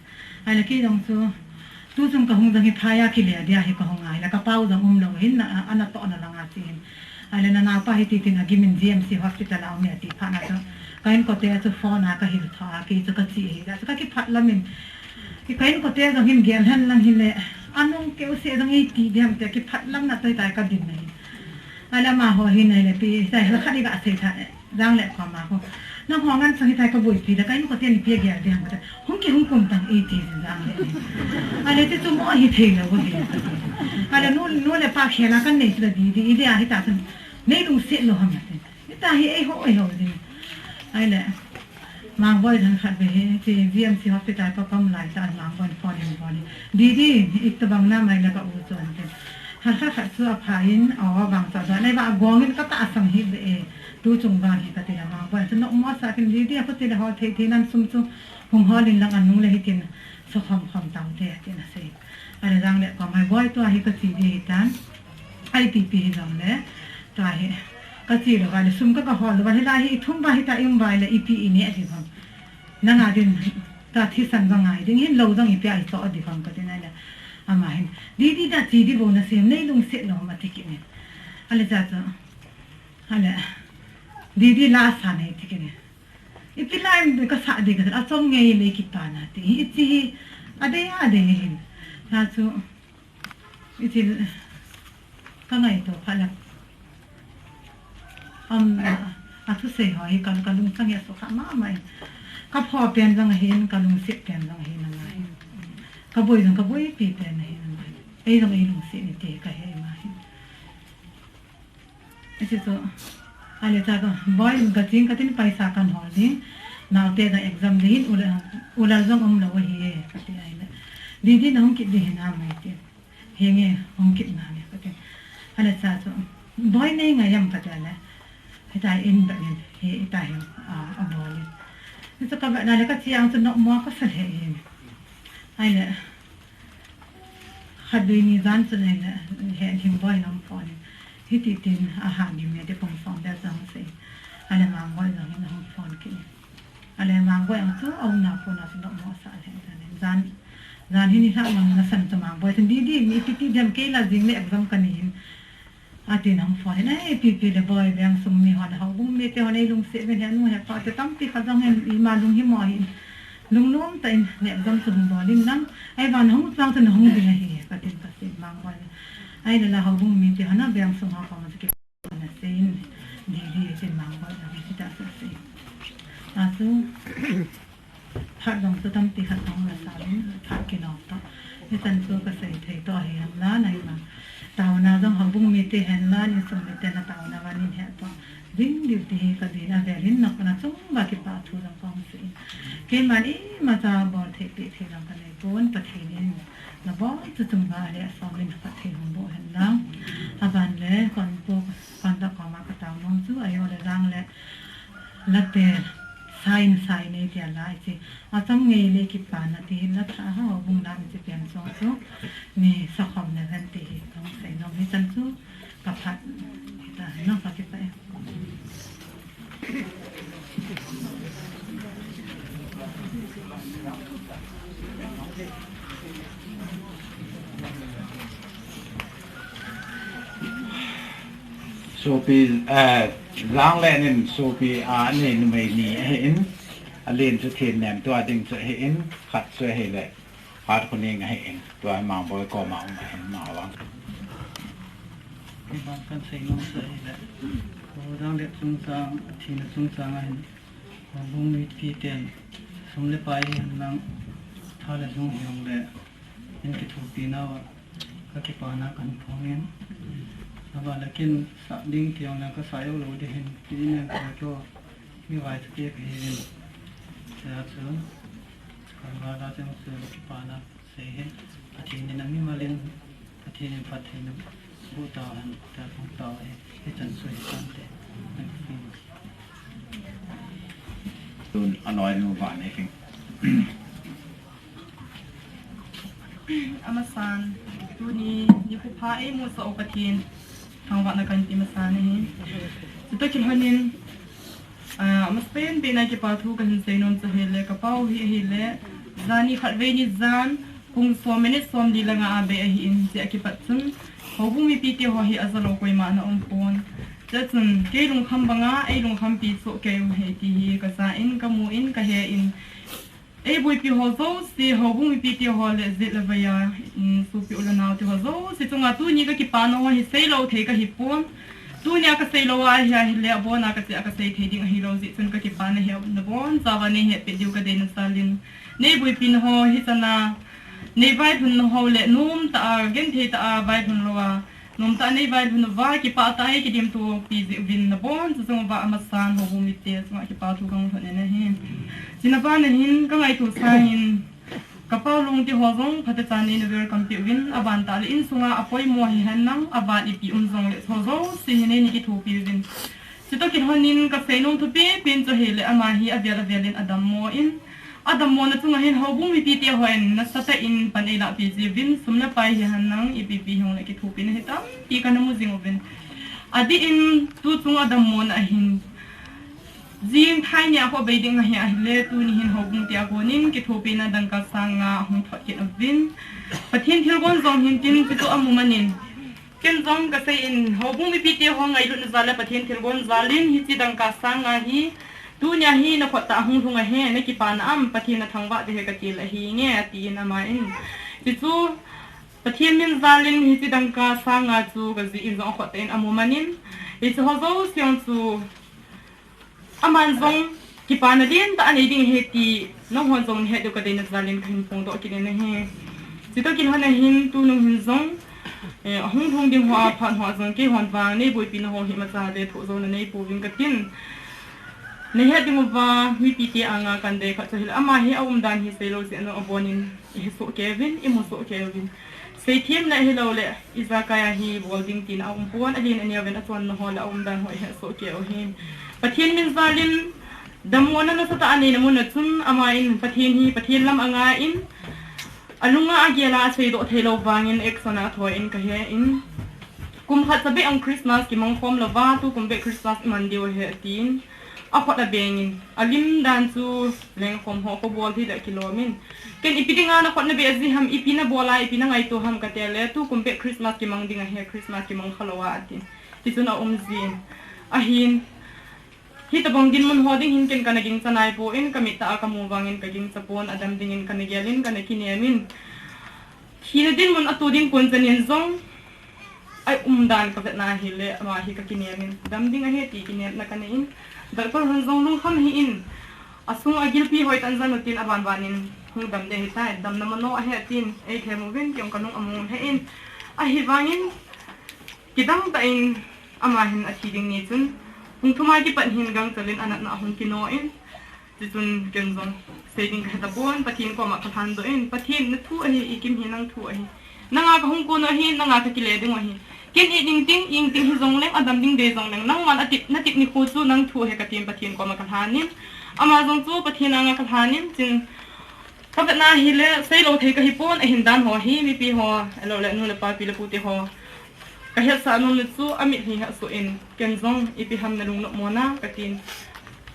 Ahile kei jong chu, tu chung kahung jong hi phai a kile dia hi kahung a, ahile kapau jong umlou hin, ana, anatohna langa che hin. Ahile nanaopa hiti tin agim in G M C hospital a um e ati phat na chu, ka inkote chu phone a kahil tho a, kei chu kache ahi, chu kakiphatlam in. Ka inkote jong hin gel hen lang hile, anung keuseh jong eiti diham tia kiphatlamna toh hitia kadin ahi. Ahile amaho hin ahile ipi, hitia hi khat iga sei tha e. Jangle koma khu, nangho ngen chang hitia kaboipi le, ka inkoten ipi agel ding ham kati, hung ki hung kum tan eiti jin Jangle. Ahile hiche chu mo hithei lou ding kati. Ahile nu, nu le pa khel a kanei chu la Didi, idia hitia chun neilungset lou ham ati. Hitia hi eiho, eiho ding. Ahile Mangboi jong khatvei hi, hiche G M C hospital ka kaum laitah a Mangboi in phone in bol in, Didi, itobang nam ahile ka u chu ati. Khat khat khat chu apha in, o, vang chu adon, ahivang agong in katahsan hih beh e. Tu chung vang hi kati le Mangboi chu nopmo asah in, Didi, akhuti le hol thei thei nan sum chu hung hol in lang anung le hitin sukhom khom taute atin asei. Ahile Jangle koma, boi, tua hi kache ding ahitan, ipi pi hijongle, tua hi kache lou va le sum kaga hol lou va, hilai hi ithum va hita ium va le ipi ineh ding ham. Nanga din, tua thisan jong ngai ding hin, lou jong ipi a ichoh ding ham katin ahile, ama hin, Didi, da che ding bou nasei em, neilungset lou ham ati kit in. Ahile chua chu, ahile, Didi, la sa nei ati kit in. Ipi la em kasah ding kati, achom ngei le kipa nati. Hiche hi adei, adei hin. Chua chu, hiche kangaito phat le, um, athusei ho hi ka, kalungchang hi asukha mama in. Kapho pen jong ahin, kalungset pen jong ahin ama hin. Kaboi jong kaboipi pen ahin ama hin. Ei jong eilungset in ati kahe ama hin. Hiche chu, ahile chua chu, boi, gacheng katin, paisa kan hol ding, naote jong exam ding hin, u le, u lal jong umlou ahi e kati ahile, Didi nahung kit ding hinam ati. Henge, hung kit nange kati. Ahile cha chu, boi nei ngai em kati le. Hitia in bang in, hitia hin, a, abol in. Hichu kavet na le kache ang chu nopmo kasa lheh in. Ahile, khat vei ni jan chu le, le, he Lhingboi in ahung phone in. Hiti tin, aha, ni me te pung som bel jong sei. Ahile Mangboi jong hin ahung phone kit in. Ahile Mangboi ang chu, aumna kona chu nopmo asa lheh in. Jan, jan hin ilhah mang nasan chu Mangboi chun, Didi, mi ipi ti dem kei la jing le exam kani in. Atin ahung phone in, ai, ipi ipi le boi, veng sung mi hon, houbung mite hon eilungset uvin, he nu he pa te tampi khat jong hin, ima lunghimo ahin. Lungnom tah in, exam chu hung bol in lang, ahivang nahung chang chu nahung ding ahi, katin kasei Mangboi le. Ahile la houbung mite hon a veng sung ho koma chu kipana sei in, Didi tin Mangboi le, hitia chu asei. Achu, phat jong chu tampi khat hung la sa in, phat kinop toh. Hichan chu kasei thei toh ahi henlang, ahivang taona jong houbung mite henlang, insung mite na taona vang in he toh. Ding diu ti hi kadei na vel hin, nopna chung uva kipa thu jong kahung sei in. Keiman imacha bol thei pi thei jong kanei pon, Pathen in nabol chu chung uva le asom in phatthei hung boh henlang. Aban le, kon pu, kon da koma katao nom chu, ajo le jang le, Late, sa in sa in ei tia la, hiche. Achom ngei le kipana ti hin la tha houbung lam hiche pen chong chu. Ni sakhom na ven ti hi kahung sei nom hichan chu. Ka phat, hita, no, kakipah e. Sopi, eh, Janglen in sopi, ah, anei numei ni ahin, alen chu Thennem tua ding chu ahin, khat chu ahile, Hatkhoning ahin, tua hi Mangboi koma um ahin, ma vang. Iban kan sei nom chu ahile, Janglen chungchang, athina chungchang ahin, houbung mipi ten, sum le pai henlang, tha le jung hijongle, in kithopi nauva, Ka kipana kahin phong in. Aban le kin sah ding ti jong le ka sah jou lou ding hin, ti nen ka kio, mi vai chu te ka hi in. Tia chu, ka va la chang chu ka kipana sei hin. Pathen in a mimal in, Pathen in phattheina boh tauhen, tia phong tau hi, hichan chu hi tante. Tun a noi nu va nei king. Amasan, tuni nikho pha eimusah u Pathen thangvahna kahin pe masan ahi. Chutoh kilhon in, ah, amasapen pen a kipa thu kahin sei nom chu ahile, ka pau hi ahile, jani khatvei ni jan, pung som minute som li le nga a bei ahin, chua kipat chun, houbung mipi te ho hi aja lou koima ana um pon. Chua chun, kei lungkham banga, ei lungkham pi chu kei u ahi ti hi kaja in, kamu in, kahe in, Ei boipi ho jouse, houbung mipi te ho le jet le vai a, um, sopi u le nao te ho jouse chunga tuni ka kipana ho hi seilou thei kahi pon. Tunia ka seilou a ahi ahile, abona kache a ka sei thei ding ahilou jeh chun ka kipana hi nabonchauva nei hetpeh diu ka deina jal in. Nei boipi na ho hichan a, nei vailhun na ho le nomtah a, genthei tah a vailhun lou a, Nomtah a nei vailhun uva, kipah tah a ei kidemto pi jeh uvin nabonchauva amasan houbung mite chunga kipa thu kahung lhon in ahi. Chuna bana hin ka ngaito sangin, ka pau lungte ho jong phatechan in nei welcome peh uvin, aban tah le insunga apoimo hihen lang, aban ipi um jongle, ho jouse hi nei nei kithopi uvin. Chutoh kilhon in ka seinom thupi pen chu ahile ama hi avel avel in adammo in, Adammona chunga hin houbung mipi te hon nasatah in pan eilahpi jiuvin, sum le pai hihen lang ipi pi hijongle kithopina hi tampi kana mu jing uvin. Adeh in tuchung adammona ahin jing thai nia kho bei ding ahi ahile tuni hin houbung te a konin kithopina dangka sang nga ahung thot kit uvin. Pathen thilgon jong hin tin chutoh amu man in. Ken jong ka sei in, houbung mipi te ho ngailutna jal le Pathen thilgon jal in, hiche dangka sang nga hi, tunia hi na khut tah a hung lhung ahi, na kipana am, Pathen na thangvah ding ahi kati le ahi nge, atin ama in. Hichu, Pathen min jal in, hiche dangka sang nga chu ka ji in jong akhut tah in amu man in, hiche ho jouse jong chu, Aman jong kipana lentah anei ding ahi ti, nangho jong nahet diu ka deina jal in kahin phongdoh kit in ahi. Chutoh kilhon a hin tunung hin jong, eh, ahung lhung ding ho a phat ho a jong keihon vang nei boipi na ho hi imacha le thoh jouna nei pouvin katin. Nahet ding uva, mipite anga kan dei khat chu ahile, ama hi aumdan hi seilou jeh a abonin, ihesoh keiyuvin, imusoh keiyuvin. Seithem le hilou le, ijakai a hi bol ding tina aumpon, alen aneo vin achonna ho le aumdan ho ihesoh keiyu ahi. Pathen min jalin, dammo na nasatah a neina mun a chun, aman Pathen hi, Pathen lam anga in, alunga agel a aseidoh theilou vangin action a athon kahen. Kum khat chabeh ang Christmas kimang khom louva, tukum beh Christmas iman diu ahi atin. Akhut abengin, alim dan chu lengkhom ho kobol thei le kilomin. Ken ipi dinga nakhut nabeh ji ham, ipi nabol a, ipi nangaito ham kati le, tukum beh Christmas kimang ding ahi, Christmas kimang khalou a atin. Tichun aum jin. Ahin, hitobang dinmun ho ding hin ken kana gingcha naipon, kamit tah a kamu vangin kagingcha pon, adam dingin kana gelin, kana kinemin. Thina dinmun ato ding kon chanin jong, aumdan kavetna hile, ama hi kakinemin. Dam ding ahi ti kinepna kanei in. Doctor hon jong lungkham hih in. Asung agilpi hoitah in jan utin abanbanin. Hung dam ding ahitai, damna mano ahi atin. Eithemuvin, kei jong kalung among hih in. Ahivangin, kidang tah in, ama hin athi ding ni chun. Pung thum a kipat hin gangchel in anatna ahung kino in. Tichun ken jong, sei ding kahetapon, Pathen koma kalhandoh in, Pathen nathu ahi, ikim hi nang thu ahi. Nanga kahung kon u ahi, nanga kakile ding u ahi. Ken it ding ting, ing ting hijongleng, adam ding dei jongleng, nangman atip, natip nikho chu nang thu ahi katin Pathen koma kalhanin. Ama jong chu Pathen anga kalhanin, tin, kavetna hile, seilou thei kahipon, ahin dan ho hi, mipi ho, ahilou le, nu le pa, pi le pu te ho. Kahetsah nom na chu, amit hi hetsah in, ken jong, ipi ham nalung nopmo na, katin.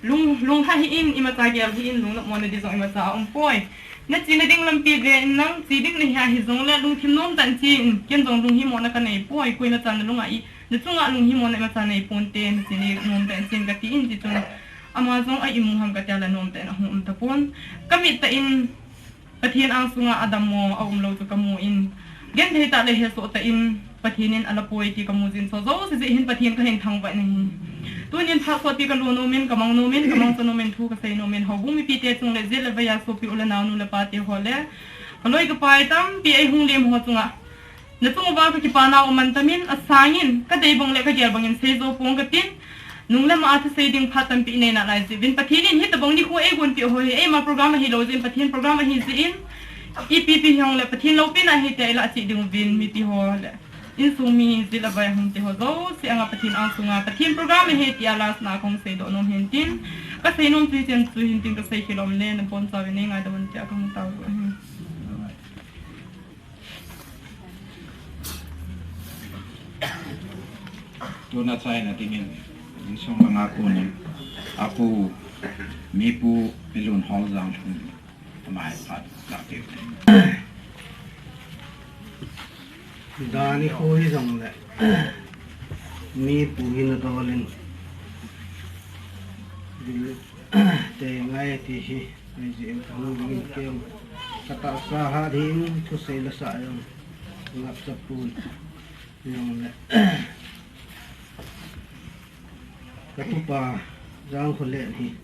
Lung, lungha hih in, imacha gel hih in, lung nopmo na ding jong imacha aumpoi. Nachena ding lampi ven lang, che ding nahi ahijongle, lungthim nomtah in chen, ken jong lunghimo na kaneipoi, koimacha nalunga i, nachunga lunghimo na imacha neiponte, nachena nom tah in chen katin, tichun. Ama jong a imu ham katia le nomtah in ahung umtapon. Kamit tah in, Pathen angsunga adammo aumlou chu kamun. Genthei tah le hesoh tah in Pathen in alapoi ti kamu jin, chu jouse jeh hin Pathen kahin thangvah in ahi. Tunin phat sotpi kalo nomin, kamang nomin, kamangcha nomin, thu kasei nomin, houbung mipite chung le jat le vai a sopi u le nao nu le pa te ho le, kaloi kapai tampi eihung lem ho chunga. Nachung uva kakipana um mantamin, asangin, kadei bang le kagel bangin seijo pong katin, nung le ma a thusei ding phat tampi inei nalai jeh uvin, Pathen in hitobang nikho eigonpeh ho hi, eima program ahilou jeh in, Pathen program ahi jeh in, ipi pi hijongle Pathen loupina ahi tia ilah cheh ding uvin, mipi ho le, insung mi jat le vai a hung te ho jouse anga Pathen angsunga, Pathen program ahi tia last na kahung seidoh nom hin tin, kasei nom chu hichen chu hin tin, kasei khel um le, nabonchauvin neingaidam un tia kahung tao u ahi. Tuna chaina dingin, insung langa konin, apu, mipu, Milun Holjang, amai phat, ka pe. Dani kho hijongle, mipu hin adolin. Te ngai ti hi, ai ji em kahung ding keu. Katahsa hat hin thusei la sah jong ngap chapun. Jong le. Katupa Jangkholen hi.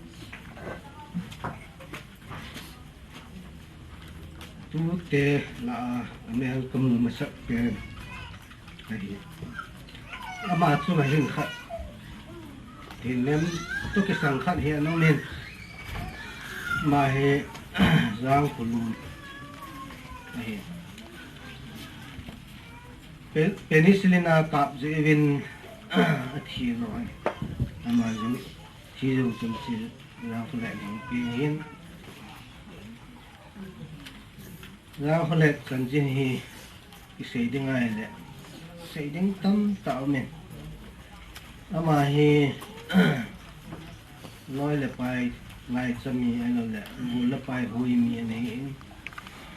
Tute lah a, amel kamu masat pen. Ahi. Ama chunga hin khat. Thilnem toh kisang khat hi ana umin. Ama hi Jangkholun. Ahi. Pe-, penicillin a kap jeh uvin athi lou ahi. Ama jong thi jou chun thi Jangkholen jong pi hin. Jangkholen chanchin hi isei ding ahile, sei ding tamtah aumin. Ama hi loi le pai ngaicha mi ahilou le, gol le pai hui mi ana hin.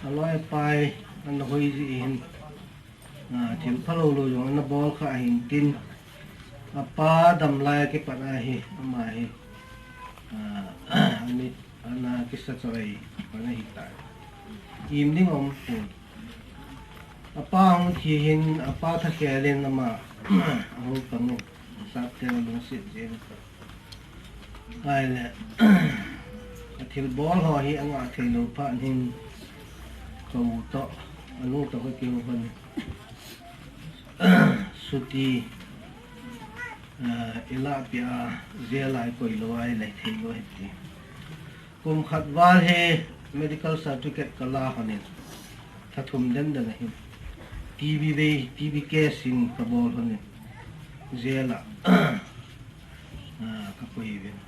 Aloi apai ana hui jeh hin, a, thil phalou lou jong ana bol kha ahin tin. Apa dam lai a kipat a hi, ama hi, a, ani, ana kisa choi, ana hitai. Im ding aumpon. Apa hung thi hin, apa thakhel in ama ahung pang in, asapte alungset jeng. Ahile, athilbol ho hi angah theilou phat hin, ka u toh, anu toh kakihou phat in. Suti. Ah, i lahpeh a, jail a i koi lou a, i lei thei lou ahi ti. Kum khat val hi medical certificate ka la hon in, lha thum den den ahin, T B vei, T B case in ka bol hon in, jail a, ah, ka koi uvin.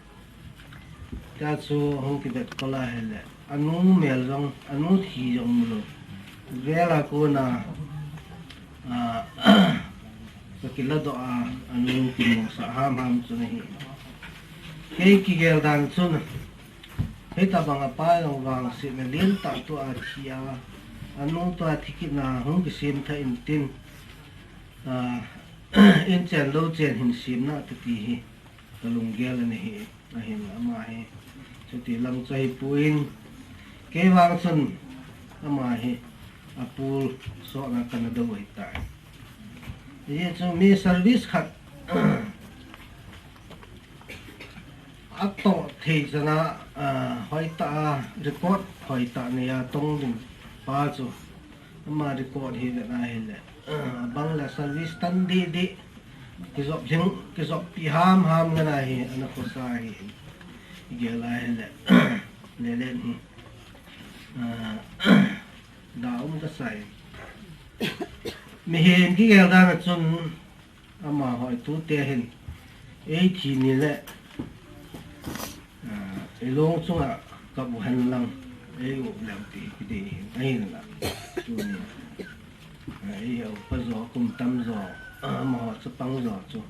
Tia chu hung kivetkol a hile, anu mel jong, anu thi jong mu lou. Jail a kona, ah, ka kiladoh a, anu kimusah hamham chu ahi. Kei kigel dan chun, hitabang a pa jong vangsetna lentah tua thi a, anu tua thi kitna hung kisem tha in tin, ah, in chen lou chen hin sem nante ti hi ka lunggel ana hi. Ahin ama hi chuti lang chu ahipoi, kei vang chun ama hi apul sotna kana dou ahitai. Hijeh chun mi service khat atoh thei chan a, ah, hoitah a record hoitah nei a tong ding pa chu ama record hi vet a hile, ah, abang le service tan didi, kijop hing, kijoppi hamham ngen a hi, ana khosa hi, igel a hile, lelen hi, ah, da um kasa in. Mihem kigel dan a chun, amaho tute hin, ei thi ni le, ah, i long chunga kap u hen lang, ei up leu ti kidei hin, ahinla, tuni, ah, ei upa jo, kum tam jo, ah, amaho chapang jo chu,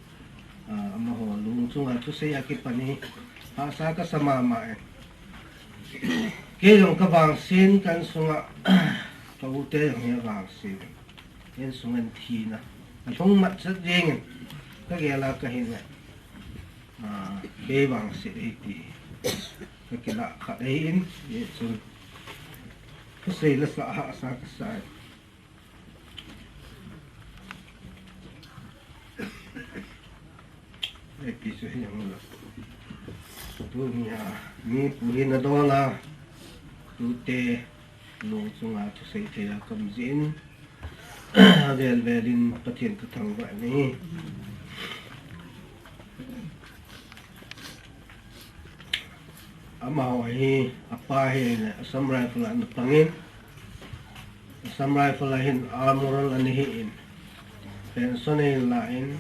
ah, amaho lung chunga thusei a kipan hi, hahsa kasa mama e. Kei jong ka vangset, ka insunga ka u te jong hi avangset. Insung an thina alhung mat chet jengin, ka gel a ka hin le, ah, kei vangset ahi ti ka kilah khat ahin, hichun thusei la sa, hahsa kasa e. Ipi chu hi jong la. Tunia mi pu hin adol a, tute long chunga thusei thei a ka um jeh in, avel vel in Pathen ka thangvah e. Amaho hi, apa hi Assam Rifle a ana pang in, Assam Rifle a hin Almoral ana hi in, pension ahin la in,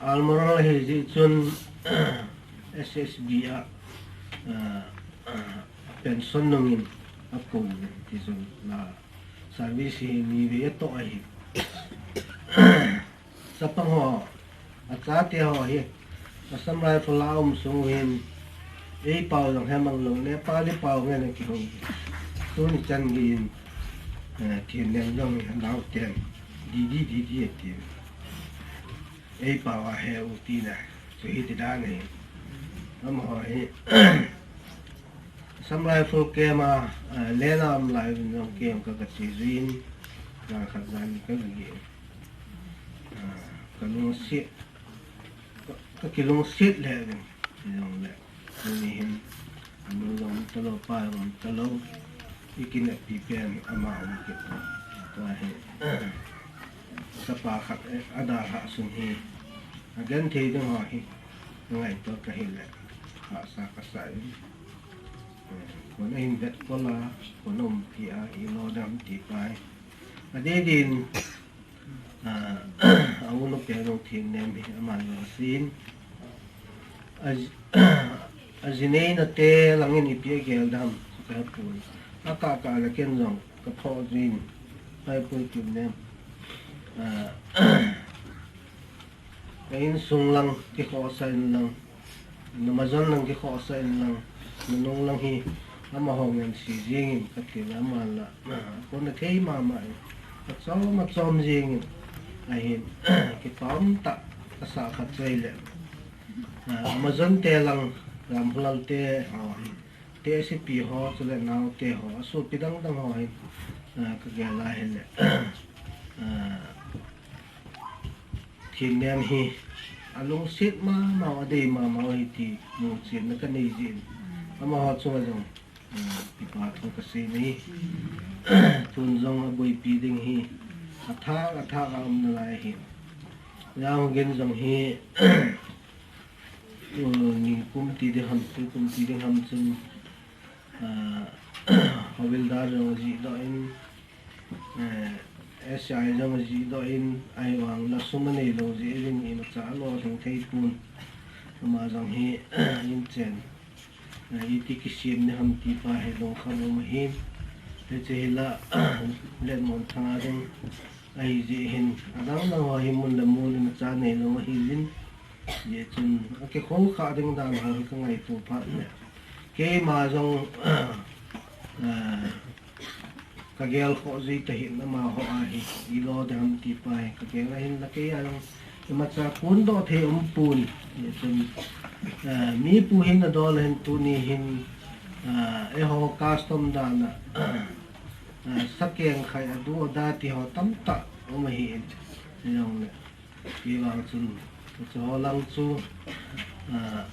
Almoral ahi jeh chun S S B a, ah, ah, pension nung in akou in, ti chun la service hi ni vei atoh ahi. Chapang ho, achate ho hi, Assam Rifle a um sung hin, ei pao jong hemang lou, Nepali pao ngen a kihou. Tuni chan gei in, eh, thinem jong hi, naoten, didi, didi ati. Ei pao a he u tina, chu hiti dan ahi. Amaho hi, Assam Rifle camp a, ah, len a um lai uvin jong camp ka, ka che jin, jan khat jan ni ka, ka gel. Ah, ka lungset, ka, ka kilungset lheh uvin, hijongle, tuni hin, anu jong um talou, pa jong um talou, i kineppi pen ama um kit. Tua hi, chapa khat, eh, adalhah sung hi, agenthei ding ho hi, ka ngaito ka hile, hahsa kasa in. Eh, kona hin vetkol a, kona umpi a, ilo dam ti pai. Adeh din, ah, a u nu pen jong thingnem hi aman jong asin. A, ajineina te langin ipi agel dam, chu ka hepon. Akah kah le ken jong ka phoh jin, ka hepon thingnem. Ah, ka insung lang kikhohsah in lang, namajon lang kikhohsah in lang, nanung lang hi amaho ngen si jengin kati le, aman la, ah, kona thei mama in, achom achom jengin, ahin, kipa umtah kasah khat chu ahile, ah, amajon te lang, Ramphulal te ho hi, tehsepi ho, chule naote ho, asopi dang dang ho hin, ah, ka gel a hile, ah, thingnem hi alungset mama u, adei mama u ahi ti muchenna ka nei jin, amaho chunga jong, ah, kipa thu ka sei ahi. Tun jong aboipi ding hi athah athah a um nalai ahi. Yang gen jong hi, uh, ni kum ti ding ham, tu kum ti ding ham chun, uh, Havildar jong ji doh in, eh, S I jong ji doh in, ahivang la sum anei lou jeh in imacha alo lhing thei pon. Ama jong hi, in chen. Eh, iti kisem ni ham ti pa hi lungkham um ahin. Hiche hi la, Letmon thanga ding ahi jeh hin, adang dang ho hi mun le mun in acha nei lou ahi jin. Hijeh chun, akikhol kha ding dan ho hi kangaito phat le. Keima jong, eh, kagel khoh jui tahih in amaho a hi, ilo ding ham ti pa hi kagel ahin, la kei a jong imacha kondoh thei um pon. Hijeh chun, eh, mi pu hin adol ahin tuni hin, eh, eiho custom dan a, eh, sakeng khai adu ada ti ho tamtah um ahin. Hijongle Kei vang chun, chu ho lang chu, ah,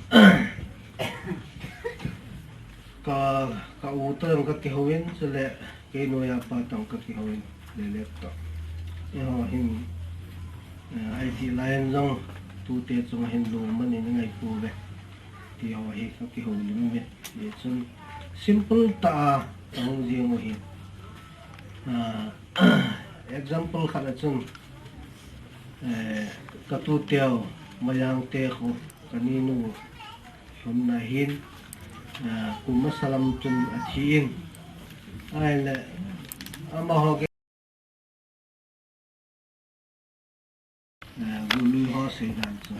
ka, ka u toh jong kakihou in, chule kei noiya pa toh jong kakihou in, le le toh. Eiho hin, ah, I T line jong tute chunga hin lungmon in angai pouve. Ti ho hi kakihoulim uve. Hijeh chun simple tah a kahung jing u hi. Ah, example khat a chun, eh, katuteu Mayang te khu, kaninu lhunna hin, eh, kum masa lam chun athi in. Ahile, amaho ke, eh, gului ho seidan chu.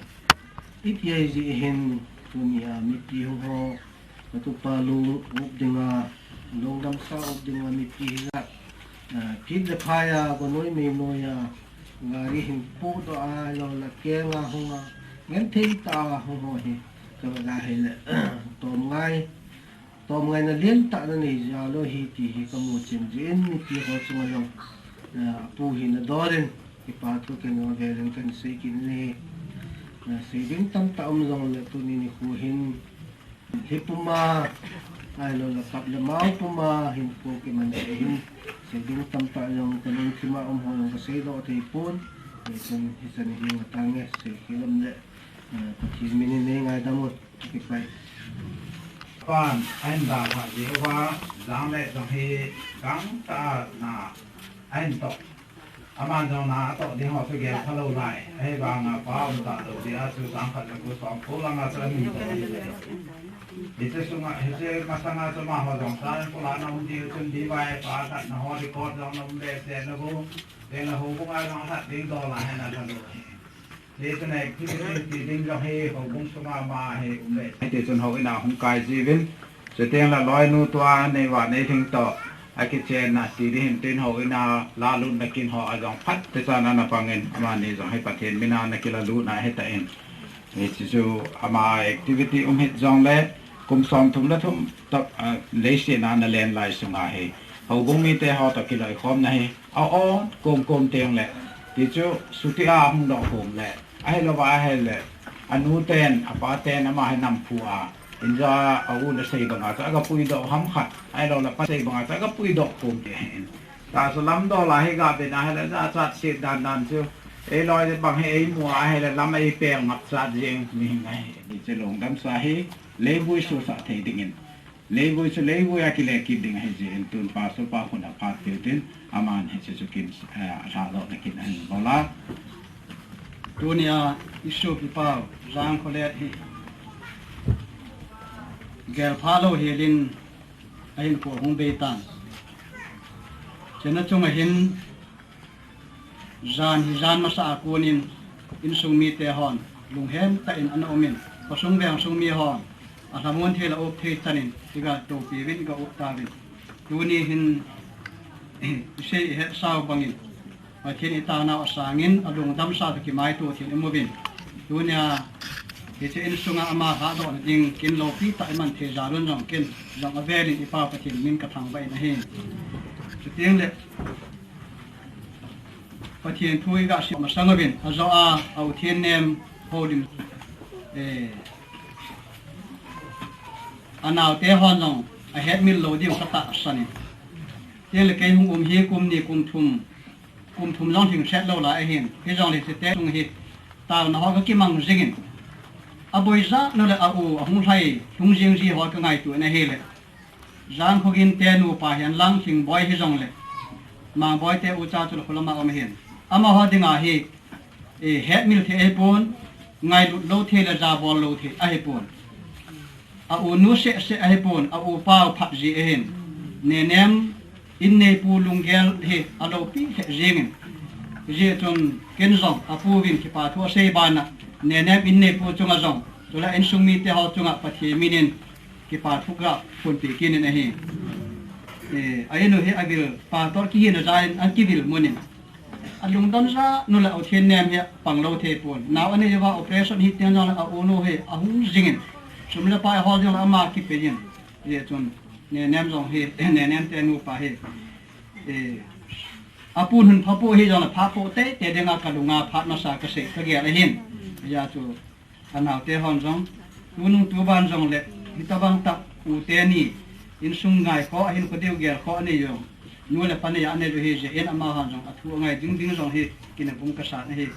Iti ahi jeh hin, tunia mipi hung ho, katupa lung up dinga, lungdamsa up dinga mipi hijat, eh, kit le phai a, vanoi meinoi a, gari hin pohdoh a, lou le kenga hung a, genthei tah a hung ho hi, kaga hile, tomngai, tomngaina lentah nanei jeh a lou hi ti hi kamu chen jeh in mipi ho chunga jong, eh, apu hin adol in, kipa thu kei nung avel in kahin sei kit in ahi. Eh, sei ding tamtah um jongle tuni nikho hin, hi puma, ahilou le kap le mao puma, hinkho kiman seh hin, sei ding tamtah jong kalungthim a um ho jong kaseidoh thei pon, hijeh chun hichan hi ngaitang e, sei khel um le, eh, Pathen min in neingaidam un, kakipah e. Pan, ahin dalha jeh uva, jang le jong hi, gangtah a na, ahin toh. Aman jong na atoh ding ho chu gel phalou lai. Ahivanga pa um talou jeh a chu jang khat le gu som ko langa chu ahin toh. Hiche sunga, hiche masanga chu amaho jong sa ko la na um diu chun D Y pa khat na ho record jong na um behseh na gu. Teng le houbung a jong khat ding dola hen alha lou. Hiche activity ti ding jong hi houbung sunga ama hi um le. Hiti chun houin a hung kai jiuvin. Chuteng le loinu tua nei vah nei lhing toh, akichenna ti ding hin tin houin a la lutna kin ho a jong phat techan ana pangin, amani jong hi Pathen min a ana kila lutna ahitan. Hiche chu ama activity um hih jongle, kum somthum le thum toh, ah, leiset a ana len lai sunga hi houbung mite ho toh kiloikhomna hi a-on komkom teng le, ti chu suti a hung doh khom le, ahilouva ahile, anu ten, apa ten, ama hi namphu a, inja a u le sei banga chu aga puidoh ham khat, ahilou le pa sei banga chu aga puidoh khom ti ahin. Tahsa lam dol a hi ga ben ahile, jachat set dan dan chu, eiloi bang hi eimu a ahile, lam eipel ngap chat jeng mihing ahi. Hiche lungdamsa hi, leivui sosah thei dingin. Leivui chu leivui a kile kit ding ahi jeh in tun pastor pa khut a phat peh tin, aman hiche chu kin, eh, alhadohna kin ahin bol a. Tunia isopipa u Jangkholet hi gelpha lou helin ahinkho hung bei tan. Chena chunga hin jan hi jan masa a konin insung mite hon lunghem tah in ana umin, khosung vengsung mi hon alhamon thei le up thei chanin iga toupiuvin iga up tauvin. Tuni hin isei ihetsau bangin Pathen itaonau asangin alungdamsa toh kimaito thei in imuvin. Tunia hiche insunga ama lhadohna ding kin loupi tah iman thei jal un jong kin jong avelin iPa Pathen min kathangvah in ahi. Chuteng le Pathen thu iga sei masang uvin, ajo a, a U Thennem houlim, eh, anaote hon jong ahetmil lou diu katahsan in. Chuteng le kei hung um hi kum ni kum thum, kum thum jong lhingset lou lai ahin, hijongle hiche te sung hi Taona ho kakimang jingin, aboi jat nu le a u ahung lhai lhung jing ji ho kangaito in ahile, Jangkhogin te nupa hihen lang Lhingboi hijongle, Mangboi te ucha chu le kholama um ahin. Amaho dinga hi, eh, hetmil thei ahipon, ngailut lou thei le jabol lou thei ahipon. A u nu seh seh ahipon, a u pau phat ji ahin. Nenem inneipu lunggel hi aloupi lheh jingin. Hijeh chun ken jong apuvin kipathu asei bana, Nenem inneipu chunga jong, chule insung mite ho chunga Pathen minin kipathu kaphonpeh kit in ahi. Eh, a in u hi avil pastor kihina jal in akivil mun in. Alungdon jat nu le u Thinnem hi apang lou thei pon. Nao anei uva operation hi teng jongle a u nu hi ahung jingin, sum le pai ahol jongle ama kipe jin. Hijeh chun Nenem jong hi, Nenem te nupa hi, eh, apu hin phapu hijongle phapu teitei dinga kalunga phat masa kasei kagel ahin. Hijeh chun anaote hon jong, tunung tuban jongle, hitabang tah u teni insung ngai kho, ahinkho diu gel kho anei jong, nu le pa neiya anei u hijeh in amahon jong athu angai ding ding jong hi kinepna um kasan ahi.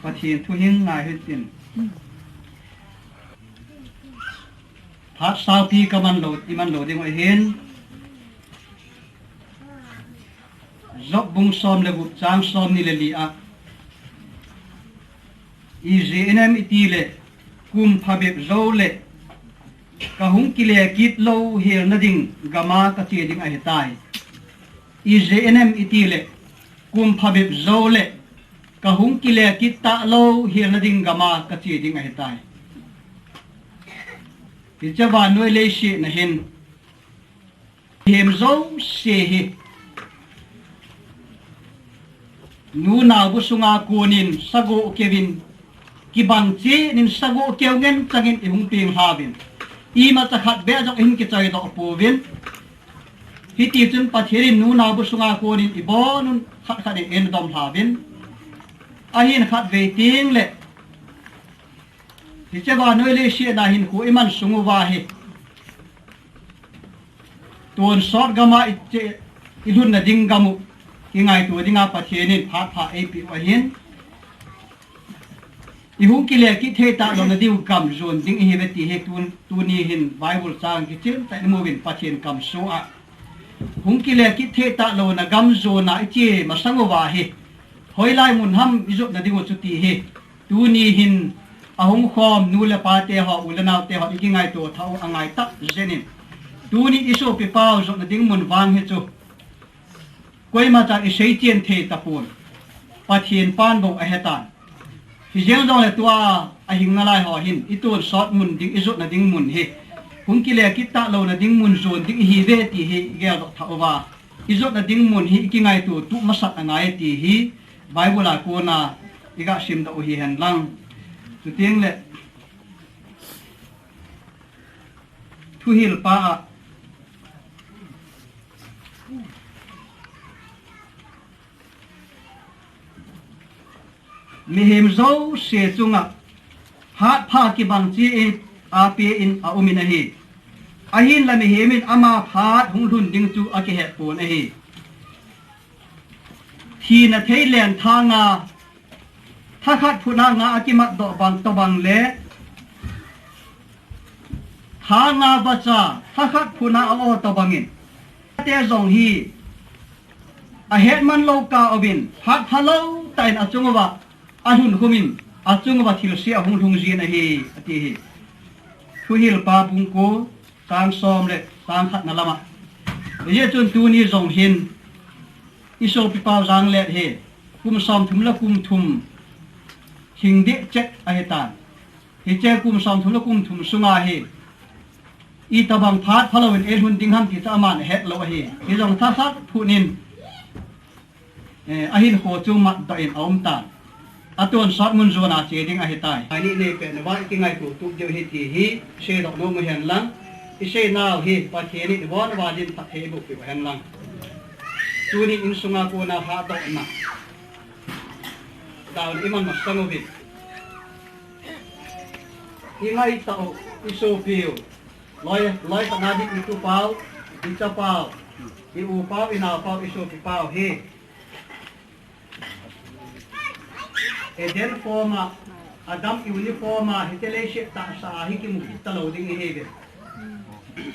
Pathen thu hi ngai hitin. Phat saupi kaman lou, iman lou ding u ahin. Job bung som le gup chang somni le li a, ijeh inem itile kum phabep joule kahung kile kit lou helna ding gama kache ding ahitai. Ijeh inem itile kum phabep joule kahung kile kit talou helna ding gama kache ding ahitai. Hiche vannoi leiset na hin mihem jouse hi nunao bu sunga konin sagoh keuvin, kibang chenin sagoh keu ngen changin ihung penglhauvin, imacha khat beh jong ihin kichoi doh pouvin. Hitichun Pathen in nunao bu sunga konin ibonun khat khat in eidom lhauvin. Ahin khatvei tengle hiche vannoi leiset na hinkho iman sung uva hi tonsot gama iche, ilhunna ding gam u kingaito dinga Pathen in phat pha eipeh u ahin. Ihung kile kit thei talouna diu gam jon ding ihiuve ti hi tun, tuni hin Bible chang kichim tah in imuvin Pathen kamsung a. Hung kile kit thei talouna gam jona iche masang uva hi hoilai mun ham ijotna diu chu ti hi tuni hin ahung khom nu le pa te ho, u le nao te ho ikingaito thah u angai tah jengin. Tuni isopi pau jotna ding mun vang hi chu koima chan isei chen thei tapon. Pathen pan bou ahetan. Hijeng jongle tua ahing nalai ho hin itonsot mun ding, ijotna ding mun hi hung kile kit talouna ding mun jon ding ihiuve ti hi igel doh thah uva, ijotna ding mun hi ikingaito tup masat angai ti hi Bible a kona iga simdoh u hihen lang. Chuteng le Thuhilpa a, mihem jouse chunga phat pha kibang cheh in apen aumin ahi. Ahinla mihem in ama phat hung lhun ding chu akihet pon ahi. Thina theilen thanga thakhat phutna nga akimat doh bang tobang le thanga vacha thakhat phutna a-o tobangin te jong hi ahetman lou kah uvin phat phalou tah in achung uva alhun khumin achung uva thilse ahung lhung jin ahi, ati hi. Thuhilpa bung ko chang som le chang khatna lama. Hijeh chun tuni jong hin isopi pau Janglet hi kum som thum le kum thum hing deh chet ahitan. Hiche kum som thum le kum thum sunga hi itobang phat phalou in eilhun ding ham ti chu aman ahet lou ahi. Hijong thakhat phutnin, eh, ahinkho chu matdoh in aum tan. Atonsot mun jona che ding ahitai. Ani nei pet na va ikingaito tup diu ahi ti hi seidoh nom u hen lang. Isei nau hi Pathen in ivon valin phatthei eiboh peh u hen lang. Tuni insunga kona hatdohna taona iman masang uvin, ingaitah u, isopiu, loi, loi khat na ding itupau, ichapau, i-upau, inaopau, isopi pau hi Eden form a Adam uniform a hiti leiset tahsa a hi kimu kit talou ding ihiuve.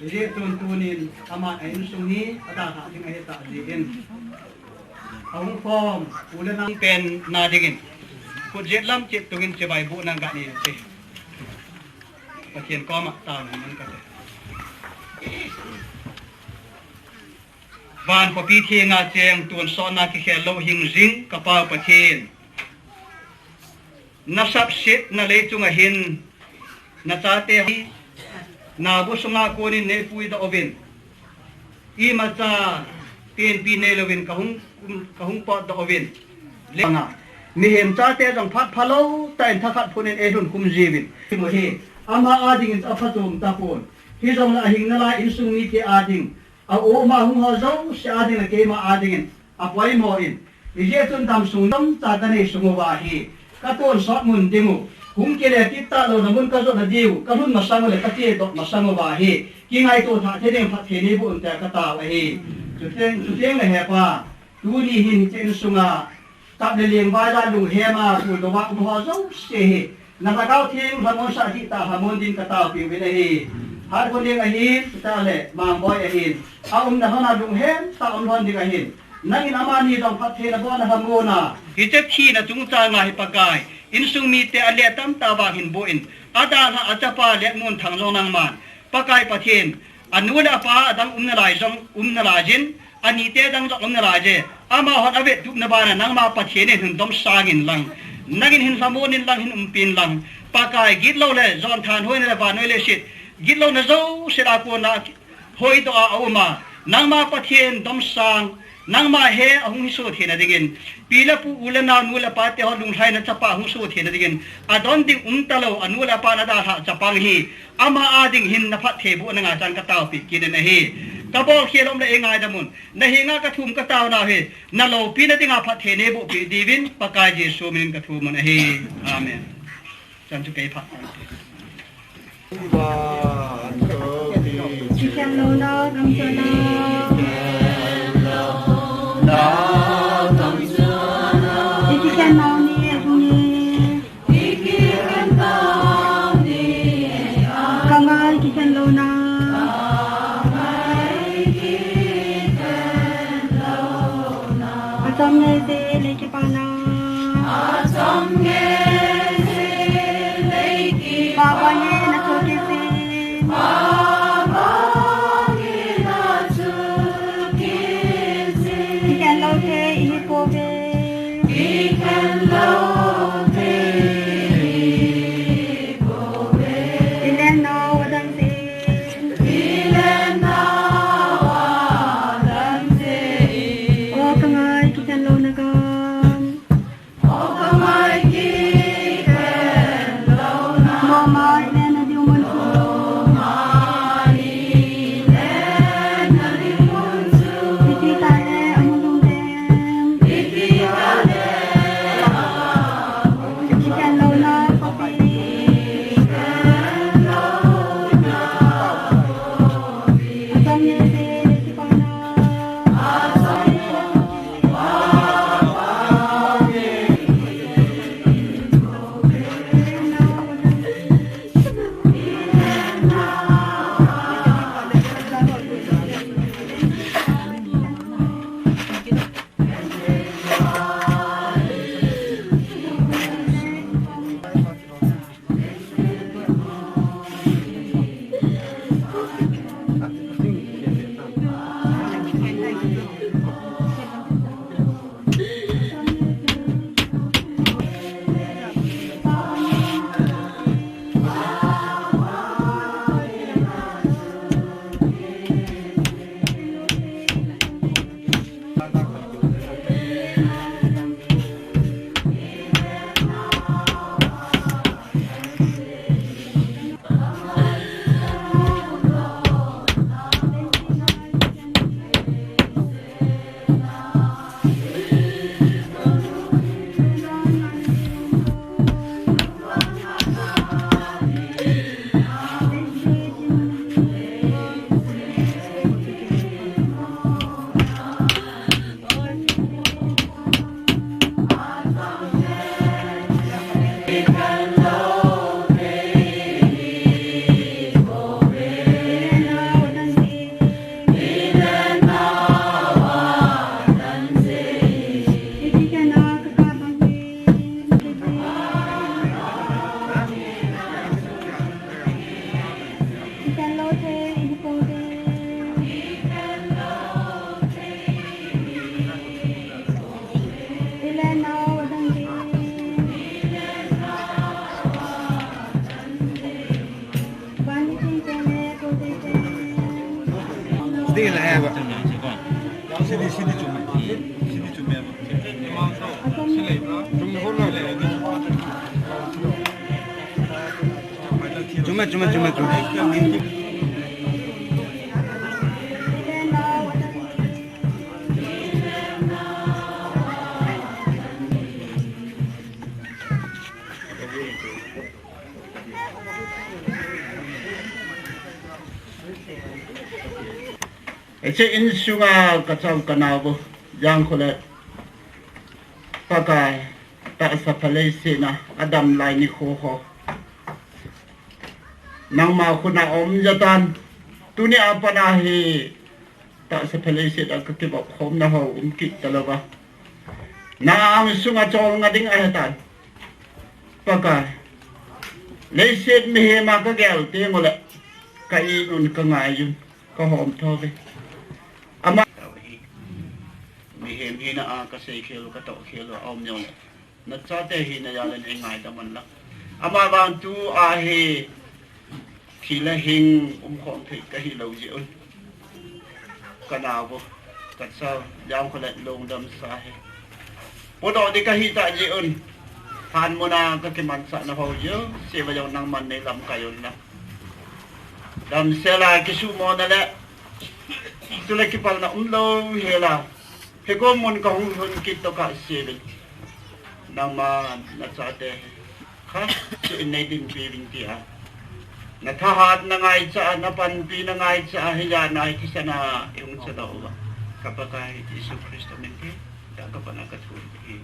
Hijeh chun tunin ama a insung hi adalhah ding ahitah jeh in, ahung khom u le nao pen na dingin, khut jet lam chet tungin chibai bohna ganei ute. Pathen koma taona neiin kate. Van khopi thenga cheng tonsotna kikhel lou hing jing ka Pa Pathen, na sapsetna lei chunga hin na chate hi nabu sunga konin nei puidoh uvin, imacha tenpi neilouvin ka hung, ka hung potdoh uvin. Langa, mihem chate jong phat phalou tah in thakhat phunin eilhun khum jiuvin. Himu hi ama a dingin aphachom tapon, hijongle ahing nalai insung mite a ding, a u ama hung ho jouse a ding le keima a dingin apoimo in, hijeh chun damsung damcha kanei sung uva hi ka tonsot mun dingu, hung kile kit talouna mun kajot nadiu kalhun masang u le kachedoh masang uva hi kingaito thah thei ding phatthei neiboh un tia katao ahi. Chuteng, chuteng le he Pa, tuni hin hiche insunga kap le leng vaila lunghema puldou a um ho jouse hi na Lhagao Theng lhamonsah dihtah lhamon din kataopiuvin ahi. Hatkhun Deng ahin, chuteng le Mangboi ahin, aumna lhona lunghem tah a um lhon ding ahin, nangin amani jong phatthei nabolna lhamon a, hiche thina chungchanga hi Pakai, insung mite ale tamtah vang hin boh in, adalhah achapa Letmunthang jong nangman Pakai Pathen, anu le apa adang um nalai jong um nalai jin, anite dang jong um nalai je. Amahon avettupna bana nangma Pathen in hin domsang inlang, nangin hin lhamon inlang, hin umpi inlang, Pakai, gitlou le jonthanhoina le vannoi leiset gitlouna jouse a kona hoidoh a aum a, nangma Pathen domsang, nangma he ahung hiso theina dingin, pi le pu, u le nao, nu le pa te ho lunglhaina chapa ahung so theina dingin, adon ding um talou anu le apan adalhah chapang hi ama a ding hin na phattheibohna ngaichan kataopi kit in ahi. Kabolkhel um le eingaidam un, nahenga kathum kataonau hi naloupina dinga phatthei neibohpeh diuvin Pakai Jesu minin kathum un ahi. Amen. Chan chu kei phat. Kikhen louna gamchuna. Ikikhen nau ni ahung e. Kangai kikhen louna. Achom nge se lei kipana. Achom nge se lei kipana. Baba nge na cho ke se. Baba nge na cho ke se. Kikhen lou the ihi pouve. Kikhen lou the ihi pouve. Ilen nau adang se. Ilen nau adang se. O kangai kikhen louna gam. Chume, chume, chume, chume. Hiche insunga kachang kanao, Jangkholet, Pakai, tahsa pha leiset a adam lai nikho ho, nangma khut a um jatan, tuni a pat a hi tahsa pha leiset a kakivop khomna ho um kit talouva, na angsunga cholngah ding ahitan. Pakai, leiset mihem a kagel teng uleh, ka it un, kangai un, kahom thou ve. Ama mihem hina a kasei khel u, katoh khel u aum jongleh, nachate hina jal in eingaidam un lang. Ama vang tua hi thi le hing umkhom thei kahilou jeh un, kanao, kacha, Jangkholet lungdamsa hi podoh ding kahi tah jeh un, hanmun a kakimanchah nau jouse va jong nangman neilamkai un lang. Damsel a kisumona le tule kipalna umlou hel a, hiche mun kahung lhun kit tokah seuvin, nangman nachate hi khat cheh in neidinpi uvin tia, nathahatna ngaicha a, napanpina ngaicha a, hijat a hi thisan a ihung chadoh uva, ka Pakai Jesu Christa min thengtah a kapana kathum ahi.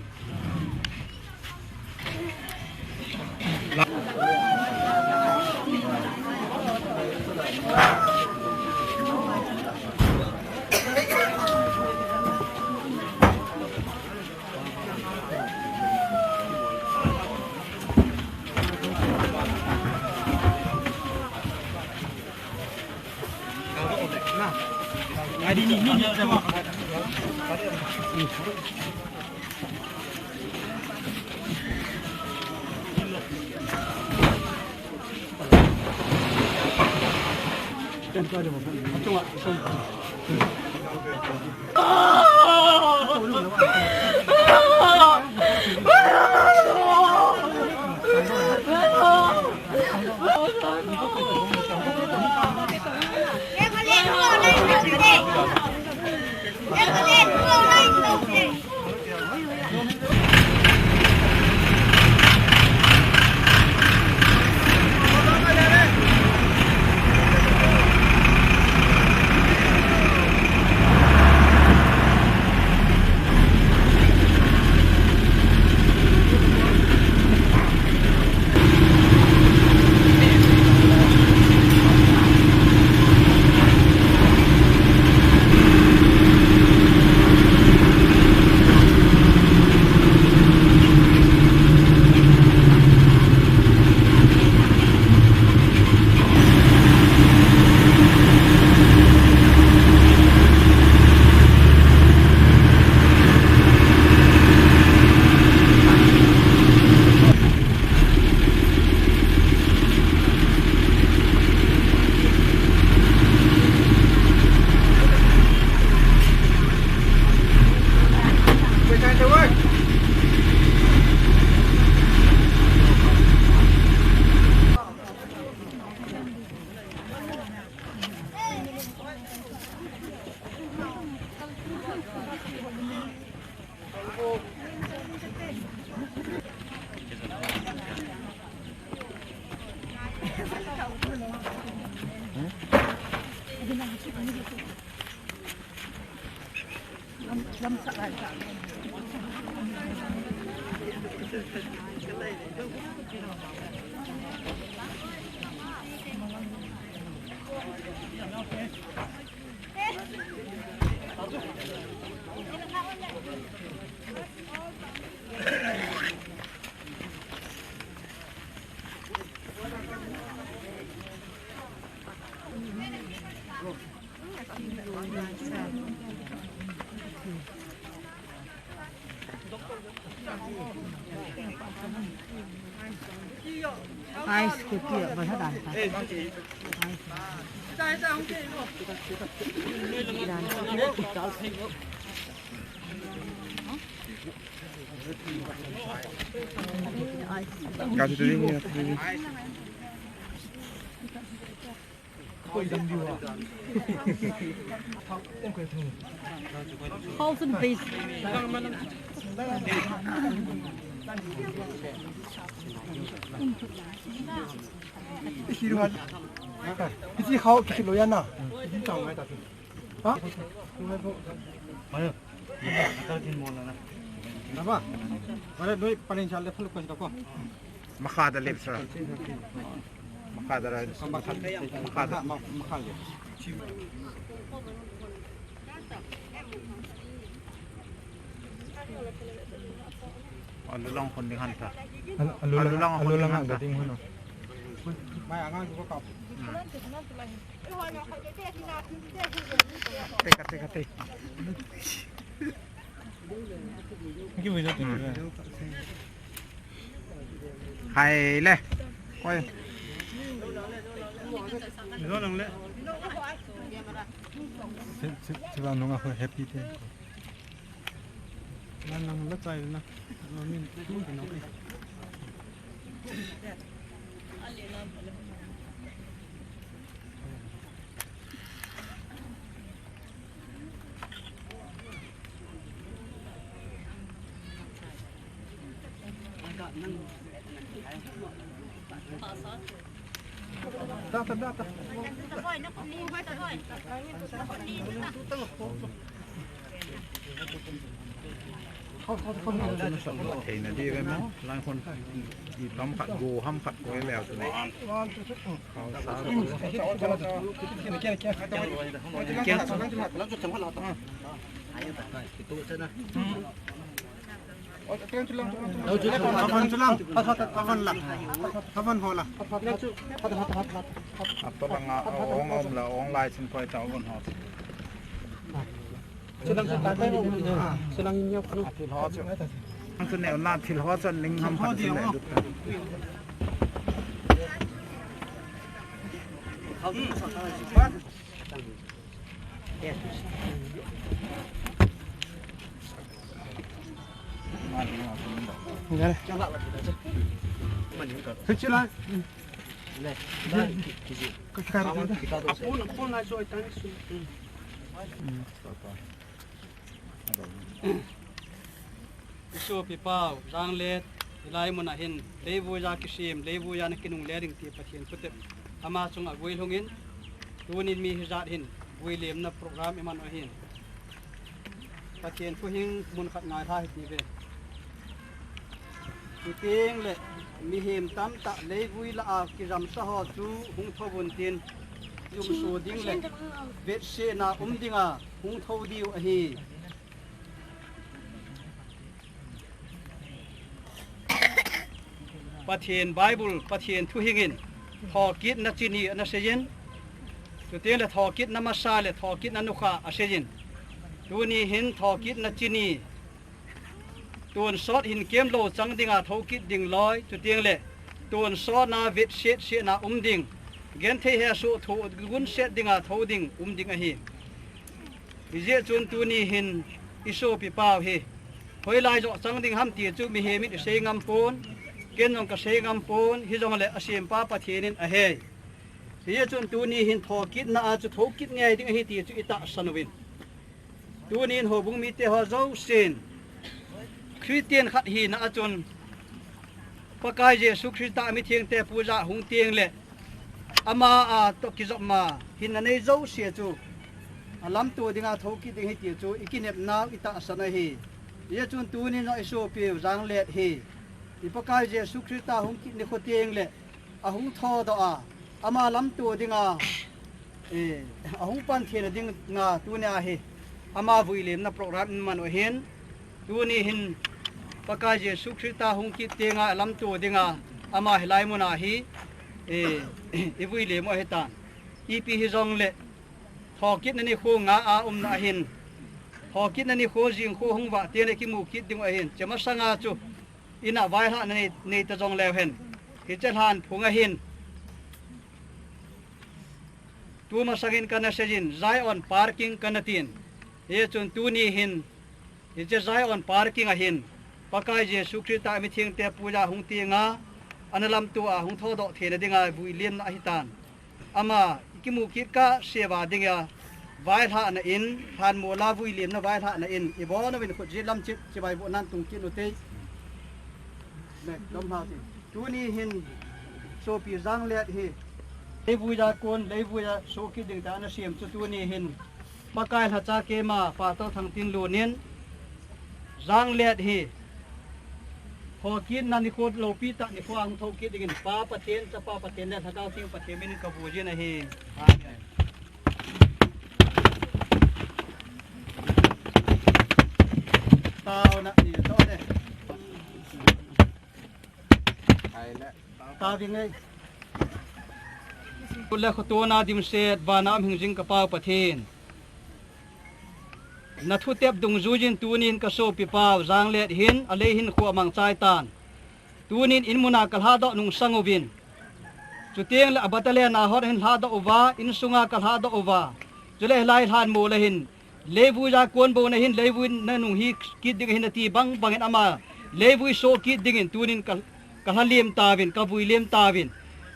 Ice kiti ba tha dan ta. Kasi tu ni. House and base. Hichi khao kichi lo ya na. Hichi tang mai ta. Ha? Ayo. Atar din mo na na. Naba? Pare noi paling chale phal ko ko. Makha da lep sa. Makha da ra. Makha da. Makha da. Makha da. Alu lang kon ding han ta. Alu, alu lang, alu lang kon ding han ta. Ding hun. Mai angang ko ka. Hmm. Teka, teka, teka. Hai le. Oi. Lo nang le. Si, si, si ba nung ako happy te. Nang nang la chai na. Lo min. Theina di ve mo, lang kon i tam khat go ham khat ko le tu ne. Khao sa. Avan chulang. Avan chulang. Avan la. Ato langa ong om la ong lai sin koi ta avan ho. Chulang sa ta kai ong. Chulang in yok no. Athil ho chu. Ang tu ne na thil ho chan ning ham pan le. Isopi pau, Janglet, hilai mun a hin, leivui a kisem, leivui a na kinungle ding ti Pathen thutep ama chunga guilhung in, tunin mi hijat hin, vui lemna program iman u ahin. Pathen thuhing mun khat ngai lha hiti ve. Chuteng le, mihem tamtah leivui lah a kijamsa ho chu hung tho un tin, jumso ding le, vetsetna um dinga hung tho diu ahi. Pathen Bible, Pathen thuhing in, thokitna chini ana seiyin. Chuteng le thokitna masa le thokitna nukha aseiyin. Tuni hin thokitna chini. Tonsot hin kemlou chang dinga thokit ding loi. Chuteng le tonsot na vetsetsetna um ding. Genthei hesoh thoh gunset dinga tho ding um ding ahi. Hijeh chun tuni hin isopi pau hi. Hoilai joh chang ding ham ti chu mihem in isei ngam pon. Ken jong kasei ngam pon. Hijongle asempa Pathen in ahei. Hijeh chun tuni hin thokitna a chu thokit ngei ding ahi ti chu itahsan uvin. Tunin houbung mite ho jousen Christian khat hina a chun Pakai Jesu Christa mithengte puja hung teng le ama a toh kijopma hinna nei jouse chu alamto dinga thokit ding ahi ti chu ikinepnau itahsan ahi. Hijeh chun tunin jong isopiu Janglet hi i Pakai Jesu Christa hung kit nikho teng le ahung thodoh a, ama lamto dinga, eh, ahung pan theina dinga tunia hi ama vui lemna program iman u ahin, tuni hin Pakai Jesu Christa hung kit tenga alamto dinga ama hilai muna hi, eh, ivui lem u ahitan. Ipi hijongle thokitna nikho nga a umna ahin, thokitna nikho jingkho hung vah teng le kimu kit ding u ahin, chemasanga chu Ina vailhahna nei, nei ta jong leu hen. Hiche lhan phung ahin. Tumasangin kana seijin, Zion parking kana tin. Hichun tuni hin, hiche Zion parking ahin, Pakai Jesu Christa mithengte puja hung tinga, ana lamto a hung thodoh theina dinga vui liemna ahitan. Ama, ikimu kit kah sea dinga, vailhahna in, lhanmola vui liemna vailhahna in, ibon uvin khut jit lam chit, chibai vo nan tung kit ute. Nek, dom hau ti. Tuni hin, sopi Zanglet hi. Leivui a kon, leivui a soh kit ding ta ana sem chu tuni hin. Pakai lhacha keima, Pastor Thangtinlun in, Zanglet hi. Ho kit na nikho loupi tah nikho a hung thou kit dingin, Pa Pathen, Chapa Pathen le Lhagao Theng Pathen minin kabu jin ahi. Amen. Taona ni to ne. Ai le. Tao ding ei. Kut le khotona dimset, vana um hingjing ka Pa Pathen. Na thutep dungjuiyin tunin ka sopi pau, Zanglet hin, alei hin khua mangchai tan. Tunin in muna ka lhadoh nungsang uvin. Chuteng le a battalion a hon hin lhadoh uva, insunga ka lhadoh uva. Chule hilai lhanmol a hin, leivui a kon bou na hin, leivui na nung hi kit ding ahin ati bang bangin ama, leivui soh kit dingin tunin ka, ka lha liem tauvin, ka vui liem tauvin.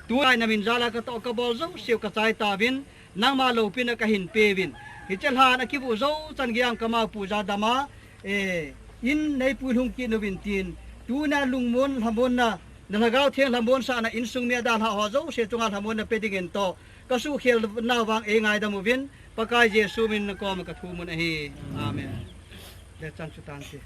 Tunai na min jal a ka toh ka bol jouse u ka chai tauvin, nangma loupina ka hin peuvin. Hiche lhan a kivuh jou chan geiya ka maupu jadam a, eh, in nei puilhung kit uvin tin. Tuna lungmon, lhamonna, na Lhagao Theng lhamonsahna insung mi a dalhah ho jouse chunga lhamonna pe dingin toh. Ka suhkhel nau vang ei ngaidam uvin, Pakai Jesu min na koma ka thumun ahi. Amen. Le chan chu tan ti.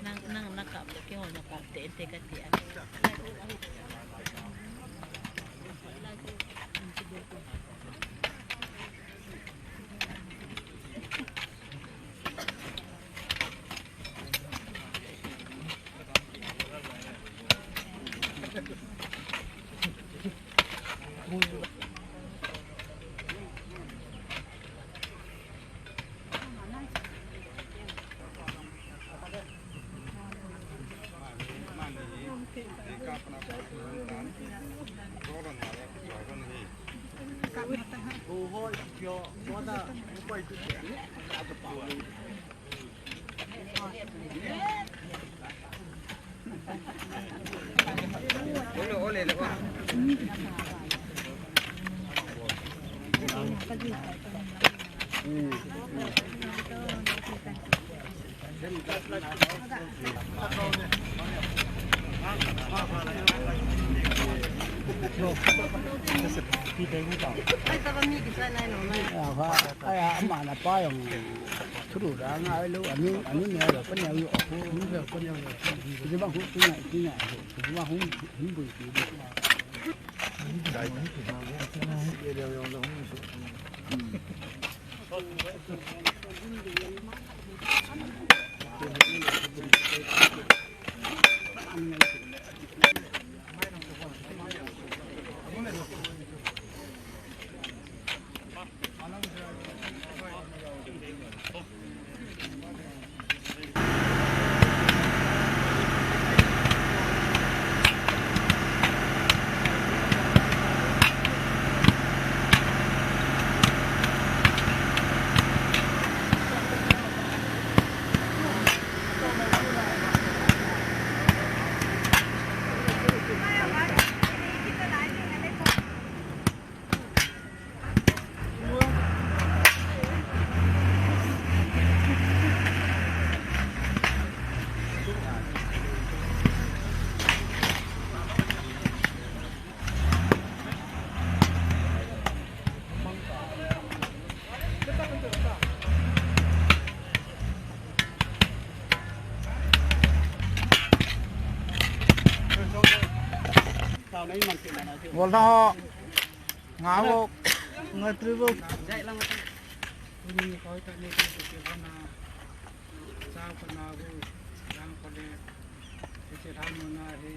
Nang, nang, nakap le, kihol nakap te, te kati a. Ai, amana pa jong thuru da ngai lou, ani, ani ne lo, pa ne lo, ko, ni lo, ko ne lo. Ji ba hu, tu na, tu na, ji ba hu, hu bu ti. Wala ho. Nga ho. Nga tribo. Tuni nikho tah ni tuni kihona, chapa nau, jang kho le, hiche lhamonna hi,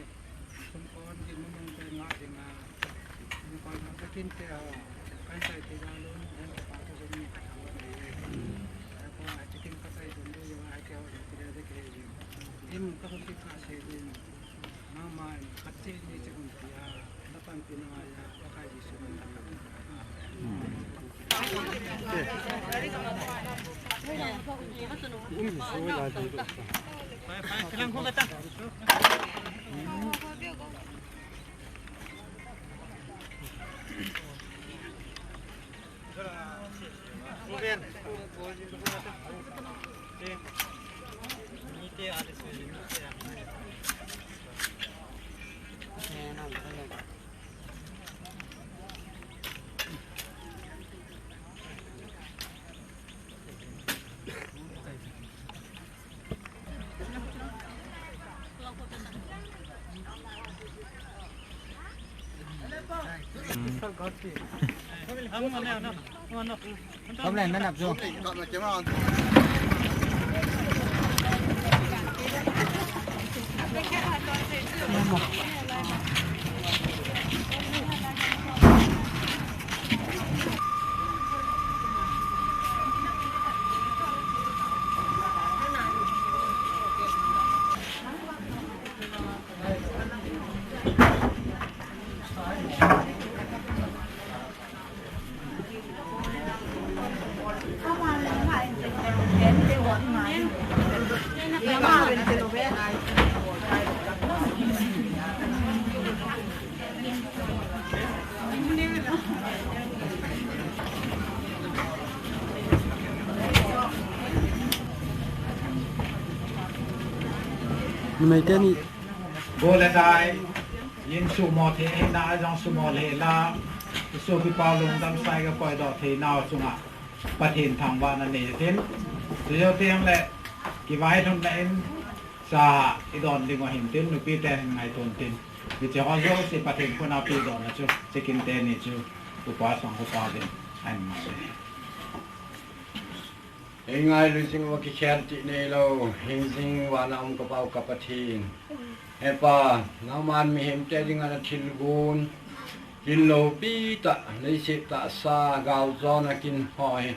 sumkon dinmun nung te nga dinga, sumkon ha kakin te ho, kan tai te ga lun, hen ka pa ko ni ka thang ni. Ko a chicken ka tai dun de yo, a ke ho de de ke. Im ka ho ki ka se din. Nangman, khat cheh ni cheh hung tia, na panpina ngaiya, Pakai Jesu min. Numei teni. Go le dai, yin sumo thei na, a jong sumo le la, isu ki pau lungdam sai ka koi doh thei nau chunga Pathen thangvahna nei tin. Tujo tiang le, kivailhunna in, cha i don ding u ahin tin, nupi te hin ngaito tin. Hiche ho jouse Pathen khut a pe dohna chu, chicken teni chu, upa sang upa din, ahin ngai. Ei ngailu jing uva kikhel ti neilou, hing jing uva na um ka Pau ka Pathen. He Pa, nangman mihem te dinga na thilgon, kin loupi tah, leiset tahsa, galjona kin ho hi.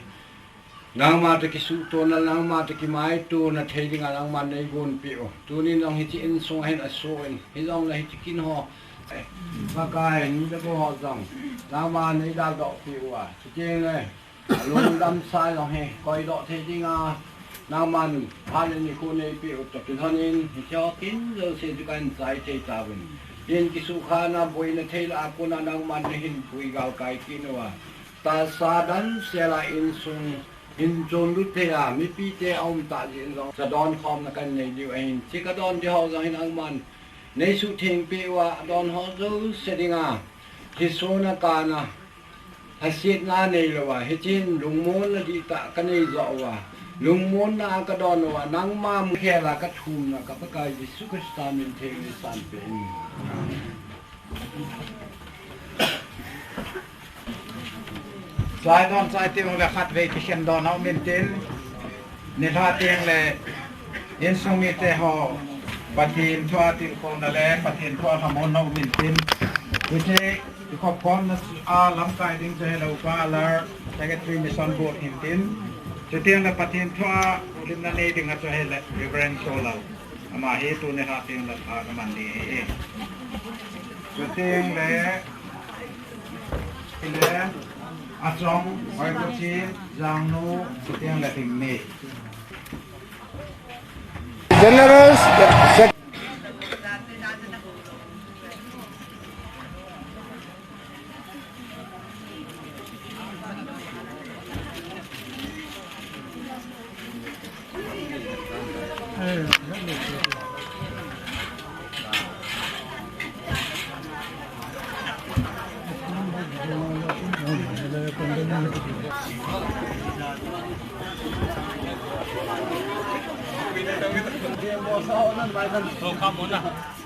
Nangma toh kisuhtona, nangma toh kimaitona thei dinga nangman neigonpeh u. Tunin jong hiche insung a hin asoh in, hijongle hiche kin ho. Pakai, ni le gou ho jong, nangman neidaldoh peh uva. Chuteng le, Lungdam sa jong hi, koidoh thei dinga, nangman, phat le nikho neipeh u toh kilhonin, hiche ho kin jouse chu kahin chai thei tauvin. Hin kisukhana boina thei lah a kona nangman nahin pui galkai kit uva. Tahsa damsel a insung, hin chonlut thei a, mipite aum tah jeh in jong, cha donkhomna kahin nei diu ahin. Hiche ka don ding ho jong hin nangman, neisuhtheng peh uva, don ho jouse dinga, hiche sona kana, Lhasetna neilouva, hichun lungmonna dihtah kanei joh uva, lungmonna a kadon uva, nangma mukhel a kathumna ka Pakai Jesu Christa min theng in sanpeh in. Chai don chai teng le khatvei kikhen don ho min tin. Nilhah teng le, insung mite ho, Pathen thua tilkhouna le, Pathen thua lhamonna um intin. Hiche, i khopkhomna a lamkai ding chu ahile Upa Alar, Secretary Mission Board hintin. Chuteng le Pathen thua, limna nei ding a chu ahile Reverend Solal. Ama hi tuni nilhah teng le phat aman ding ahi. Chuteng le, Ile, Achong, Hoikochi, Jangnu, chuteng le Thingni. General Sec-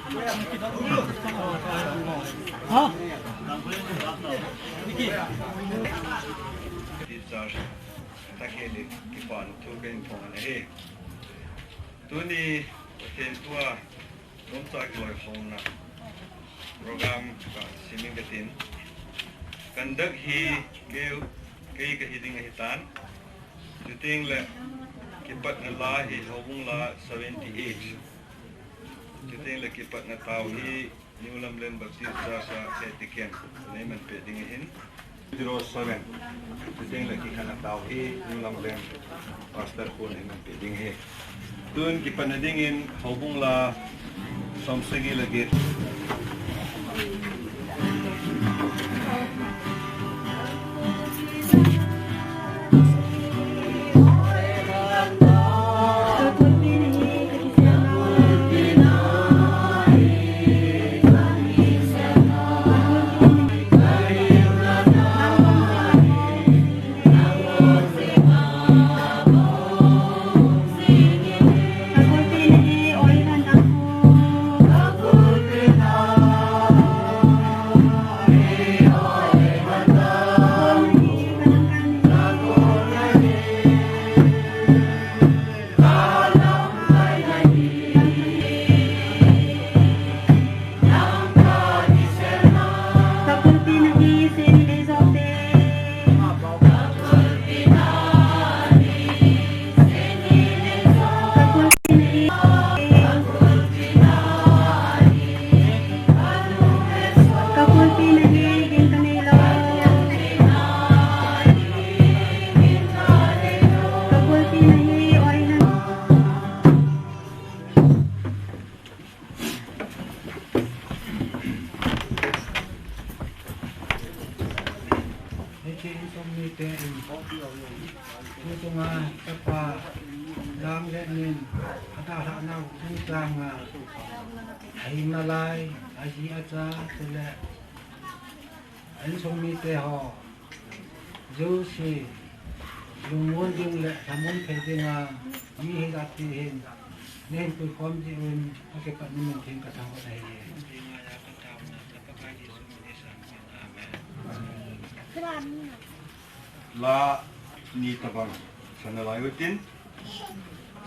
Teacher, takhel in kipana thu kahin phong ahi. Tuni, Pathen thua, nomcha kiloikhomna program kasimin katin. Conduct hi kei, kei kahi ding ahitan. Chuteng le kipatna la hi Houbung la seventy-eight. Chuteng le kipatna tao hi New Lamlen Baptist Church a head deacon neiman peh ding ahin. Zero seven. Chuteng le kikhenna tao hi New Lamlen Pastor khun neiman peh ding ahi. Tun kipatna dingin Houbung la somsagi le get. Hiche insung mite in, tuchunga chapa Lamlen in, adalhah nau chungchang a, ahi nalai, aji acha, chule, insung mite ho, jouse, lungmon ding le lhamon thei dinga, mi hi jat ti hin, neihin puikhom jeh un, akipatna min theng kathangvah ahi. La ni tabang sana lai utin,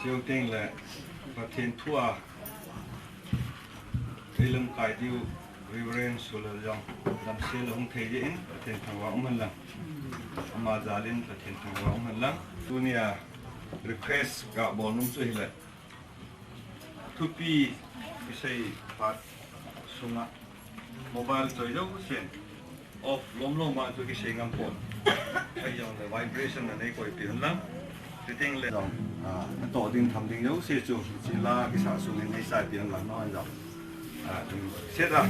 chuteng le Pathen thua, Eilamkai diu Reverend Sulal jong damsel ahung thei jeh in Pathen thangvah um hen lang. Ama jal in Pathen thangvah um hen lang. Tunia request kabol nom chu hile, thupi kisei phat sunga mobile choi jousen off lomlom a chu kisei ngam pon. Ahijongle vibration na nei koipi un lang. Chuteng le jong, ah, natoh ding tham ding jouse chu, hiche la kisah sung in nei saipi un lang, nangho jong. Ah, set a. Ah,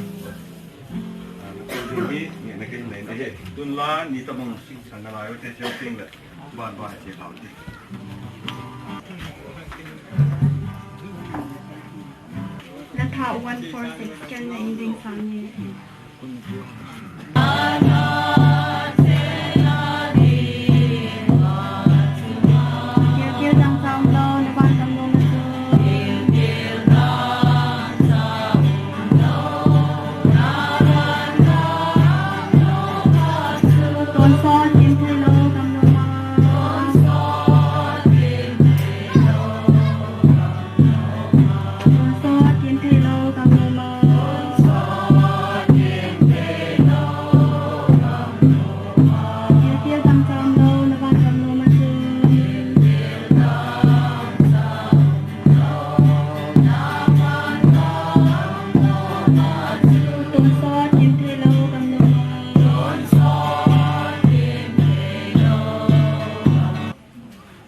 natoh ding hi, ngehna kahin nei ahi. Tun la ni tabang sana lai ute, chuteng le ban ban che lhau ti. Natha one four six, ken na in ding sang ni.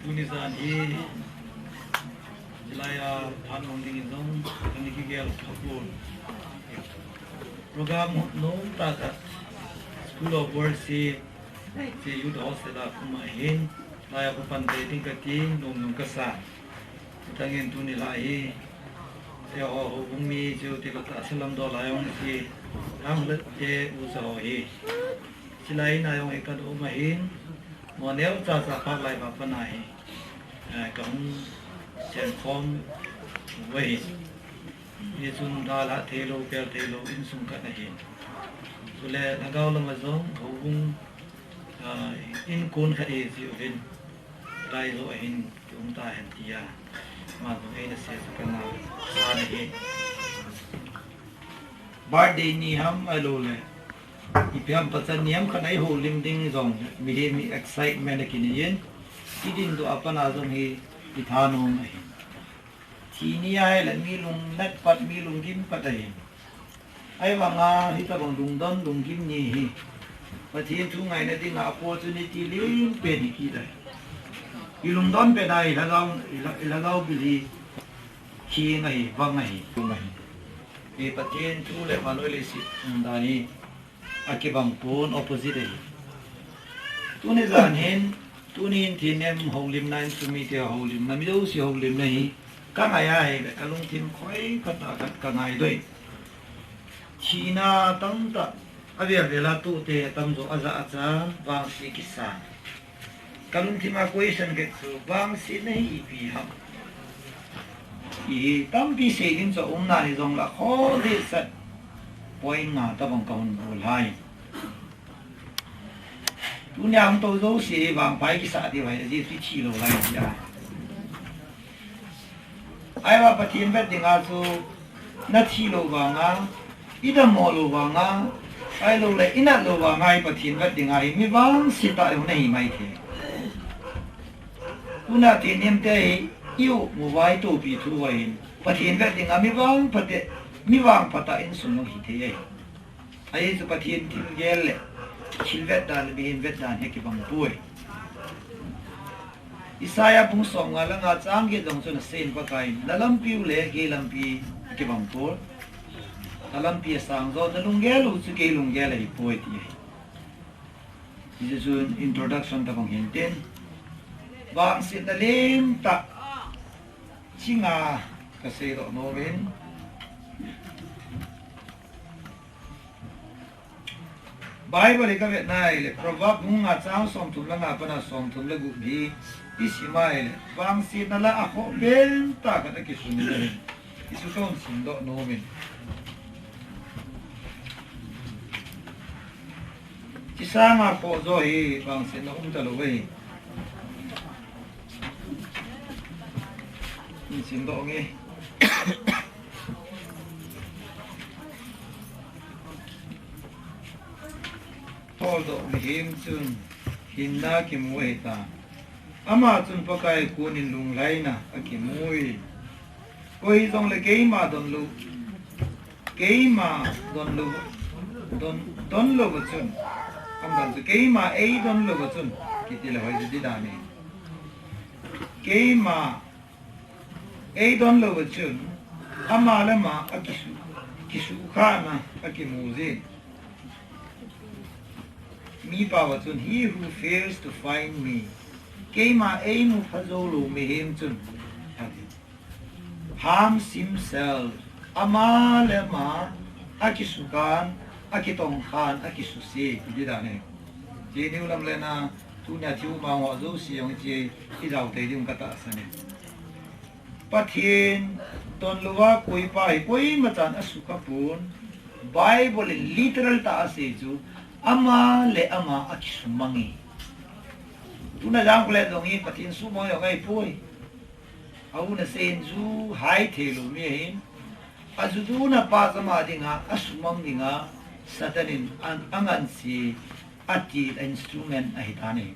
Tuni jan hi, hilai a phat hung ding in jong, ani kigel khapon. Program nom tah khat, School of Worship, hiche Youth Hostel a um ahin, hilai a kipan tei ding kati, nom nom kasa. Chuteng in tuni lai hi, eiho houbung mi chu ti kata salam do lai ong si, ham le te u sa ho hi. Hilai na jong hi ka dong ahin, mo neo cha cha phat lai ba pa na hi, eh, ka hung chen khom u ahi. Hichun dalha theilou, pel theilou, insung khat ahin. Chule lhagao lama jong, houbung, ah, inkon khat ahi jeh uvin. Lai jong ahin, kium tahen tia. Ama jong eina sei chu kana, kana hi. Birthday ni ham ahilouleh ipi ham pachan ni ham khat a ihoulim ding jong, mihem hi excitement akinei in, iding doh a pat a jong hi ithanom ahi. Thi ni ahileh mi lungnat pat, mi lunggim pat ahi. Ahivanga hitobang lungdon, lunggim ni hi Pathen thu ngaina dinga opportunity limpen hi kit ahi. Ilungdon pet a ilhagao, ilha-, ilhagao bil hi kheng ahi, vang ahi, tum ahi. Hi Pathen thu le vannoi leiset umdan hi akibang pon, opposite ahi. Tuni jan hin, tuni hin thinem houlimna, insung mite houlimna, mi jouse houlimna hi kangai ahileh kalungthim khoikhat a khat kangaidoi. Thina tamtah, avel vel a tohte atamjo, aja acha, vangse kisa. Kalungthim a question khat chu, vangsetna hi ipi ham? Ihi tampi sei ding chu aumnan hijongle, kho dehset point nga tobang kahung bol hai. Tunia hung tou jouse vangpha kisa diu ahi, ajeh chu ithilou lai tia. Ahivang Pathen vet dinga chu, nathilou vanga, idammo lou vanga, ahilouleh inat lou vanga hi Pathen vet dinga hi mi vangse tah jong nahi maithei. Tuna thinem te hi i-um uva itopi thu uva hin, Pathen vet dinga mi vangpha te, mi vangpha tah insung jong hithei ahi. Ajeh chu Pathen thilgel le thilvet dan le mihem vet dan hi akibang poi. Isaiah bung somnga le nga chang get jong chun aseiyin, Pakaiyin, na lampi u le kei lampi akibang poi. Na lampi asang jo, na lunggel u chu kei lunggel ahipoi, ati ahi. Hijeh chun introduction tobang hintin, vangsetna limtah chinga kaseidoh nomin. Bible hi kavet nai le, Proverb bung nga chang somthum le nga a pat a somthum le gup hi isim a ahile, vangsetna lah a akhoh pentah khat akisun in ahi. Hichu kahin simdoh nomin. Hiche sanga khoh jo hi vangsetna umtalou ahi. Hin simdoh nge. Tholdoh mihem chun hinna kimu ahitai. Ama chun Pakai konin lunglhaina akimu e. Koi hijongle keima donlou, keima donlou, don, donlou va chun, aban chu keima eidonlou va chun, kiti le hoiji dan e. Keima eidonlou va chun, ama le ama akisu, kisukhahna akimu jin. Mipa va chun, "He who fails to find me," keima eimu phajoulou mihem chun, ati. Harms himself. Ama le ama akisukhan, akitongkhan, akisuse, kiti dan e. Hiche New Lamlen a, tunia thil mang ho jouse jong hiche ijao tei ding katahsan e. Pathen donlouva koipa hi koimachan asukha pon. Bible in literal tah a asei chu, ama le ama akisumang e. Tuna jangkule jong hi Pathen sumang jong ahipoi. Auna seiyin ju hai theilou mi ahin, aju duna pa jama dinga, asumang dinga, Satan in an, anganse, atil, a instrument ahitan ahi.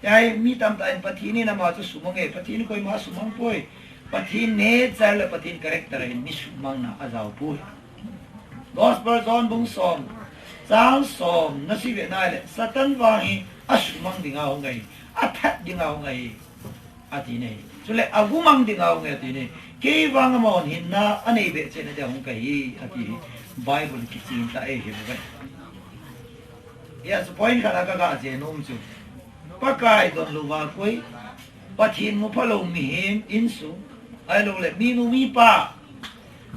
Hiche mi tamtah in Pathen in ama chu sumang e, Pathen in koima sumang poi. Pathen nature le Pathen character ahin mi sumangna ajao poi. Gospel John bung som, chang som, nasivet nai le, Satan vang hi asumang dinga hung ahi, athat dinga hung ahi, ati ne. Chule agumang dinga hung ahi, ati ne. Kei vang amahon hinna anei behseh na dia hung kahi, ati hi. Bible kichen tah ahi bou ve. Hia chu point khat a kaga jih nom chu, Pakai donlouva koi, Pathen muphalou mihem insung, ahilouleh minu mipa,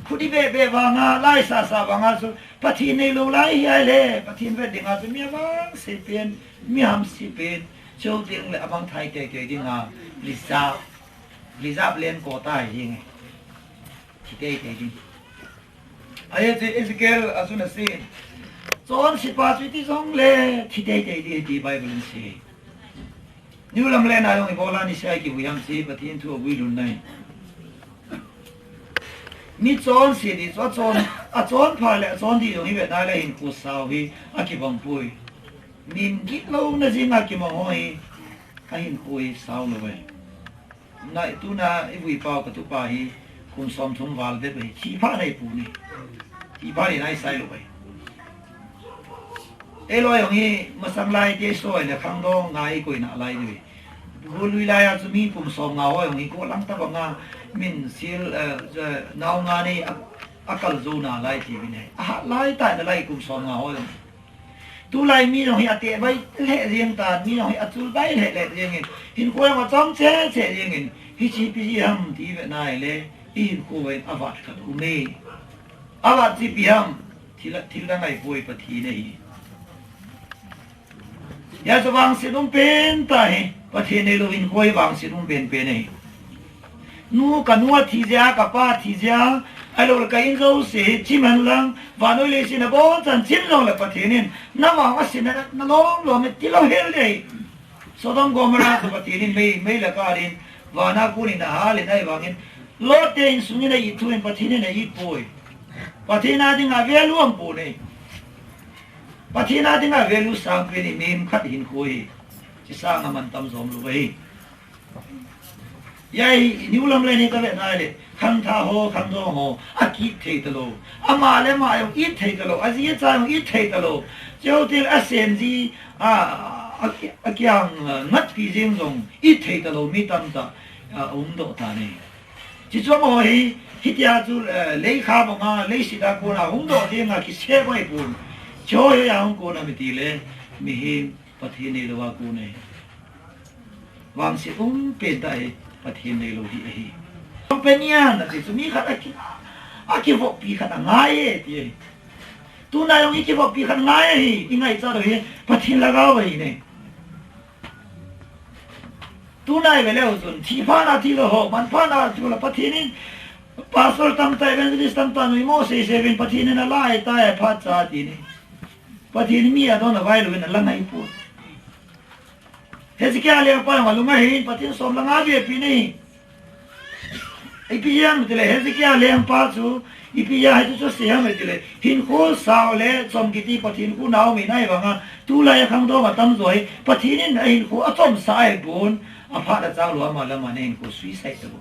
khuti bebe vanga, lai sasa vanga chu, Pathen neilou lai hi ahile, Pathen vet dinga chu mi avangse pen, mi hamse pen, chuteng le amang thai teitei dinga, reserve, reserve land quota hi nge. Thi teitei ding. Ahi chu Ezekiel a chun asei. Chonsepa chu iti jongle thi teitei ding ti Bible in asei. New lam le na jong ibola nisea kivui ham chu Pathen thu avui lhun nai. Mi chonse di chu achon, achon pha le achon di jong hi ve nai le hinkho sao hi akibang poi. Min gitlouna jing a kimang ho hi ahinkho hi sao lou ve. Nai tuna ivui pau katupa hi kum somthum val bep ahi. Thi pha nei pu ni. Thi pha ni nai sai lou ve. Eiloi jong hi masang lai te soi le khangdong ngai koi na lai ni. Golui lai a chu mi kum som nga ho jong hi ko lang ta banga min sil, eh, eh, nau nga nei a, akal jou na lai ti vin he. Aha lai ta na lai kum som nga ho jong. Tulai mi jong hi ateh bai le jeng tan, mi jong hi achul bai le le jeng in. Hinkho jong achom che che jeng in. Hichi pi ji ham ti ve nai le, i hinkho ve avat khat um e. Avat chu ipi ham, thil, thil dang ahi poi Pathen ahi. Hia chu vangset um pen tah hi, Pathen neilou hinkho hi vangset um pen pen ahi. Nu, ka nu athi jeh a, ka pa athi jeh a, ahilou le ka in jouse hi chim hen lang, vannoi leiset a abonchan chim jongle Pathen in, na vang asetna, na lom lom e tilou hel ding ahi. Sodom Gomorrah chu Pathen in mei, mei le kal in, vana kon in ahal in ahivangin, Lot te insung in a-it thu in Pathen in a-it poi. Pathen a dinga value um pon e. Pathen a dinga value sang pen hi mihem khat hinkho hi. Chi sang a man tam jom lou ahi. Hia hi, i new lam le ni ka ve nai le, khangthah ho, khangdong ho, a-it thei talou. Ama le ama jong it thei talou, aji acha jong it thei talou. Cheu til a sem ji, a, a, a kiang, a, ngatpi jeng jong it thei talou mi tamtah, a, um doh tan e. Chi chu amaho hi, hitia chu, eh, leikha banga, leiset a kona hung doh dinga kisei bang ahipon. Chu hoiya hung kon ham iti le, mihem Pathen neilou a kon ahi. Vangset um pen tah hi Pathen neilou hi ahi. Companion ati chu mi khat aki, akivoppi khat angai e ti ahi. Tuna jong ikivoppi khat ngai ahi, ingaichat u hi Pathen lhagao ahi ne. Tuna i ve leu chun, thi phat a thi lou ho, man phat a thi lou, Pathen in, pastor tamtah, evangelist tamtah, noimo seisei uvin, Pathen in alai tai, aphat cha ti ni. Pathen in mi adon a vai louvin alang ahipoi. Hezekiah lengpa jong alung ahin, Pathen som le nga ape pi ni. Ipi jeh ham itile, Hezekiah lengpa chu, ipi jeh a hichu chu asei ham itile, hinkho sao le chom kiti Pathen kona um ahi vanga, tulai a khangdong atamjo hi, Pathen in ahinkho achomsah ahipon, aphat achang lou ama le ama ana hinkho suicide tabou.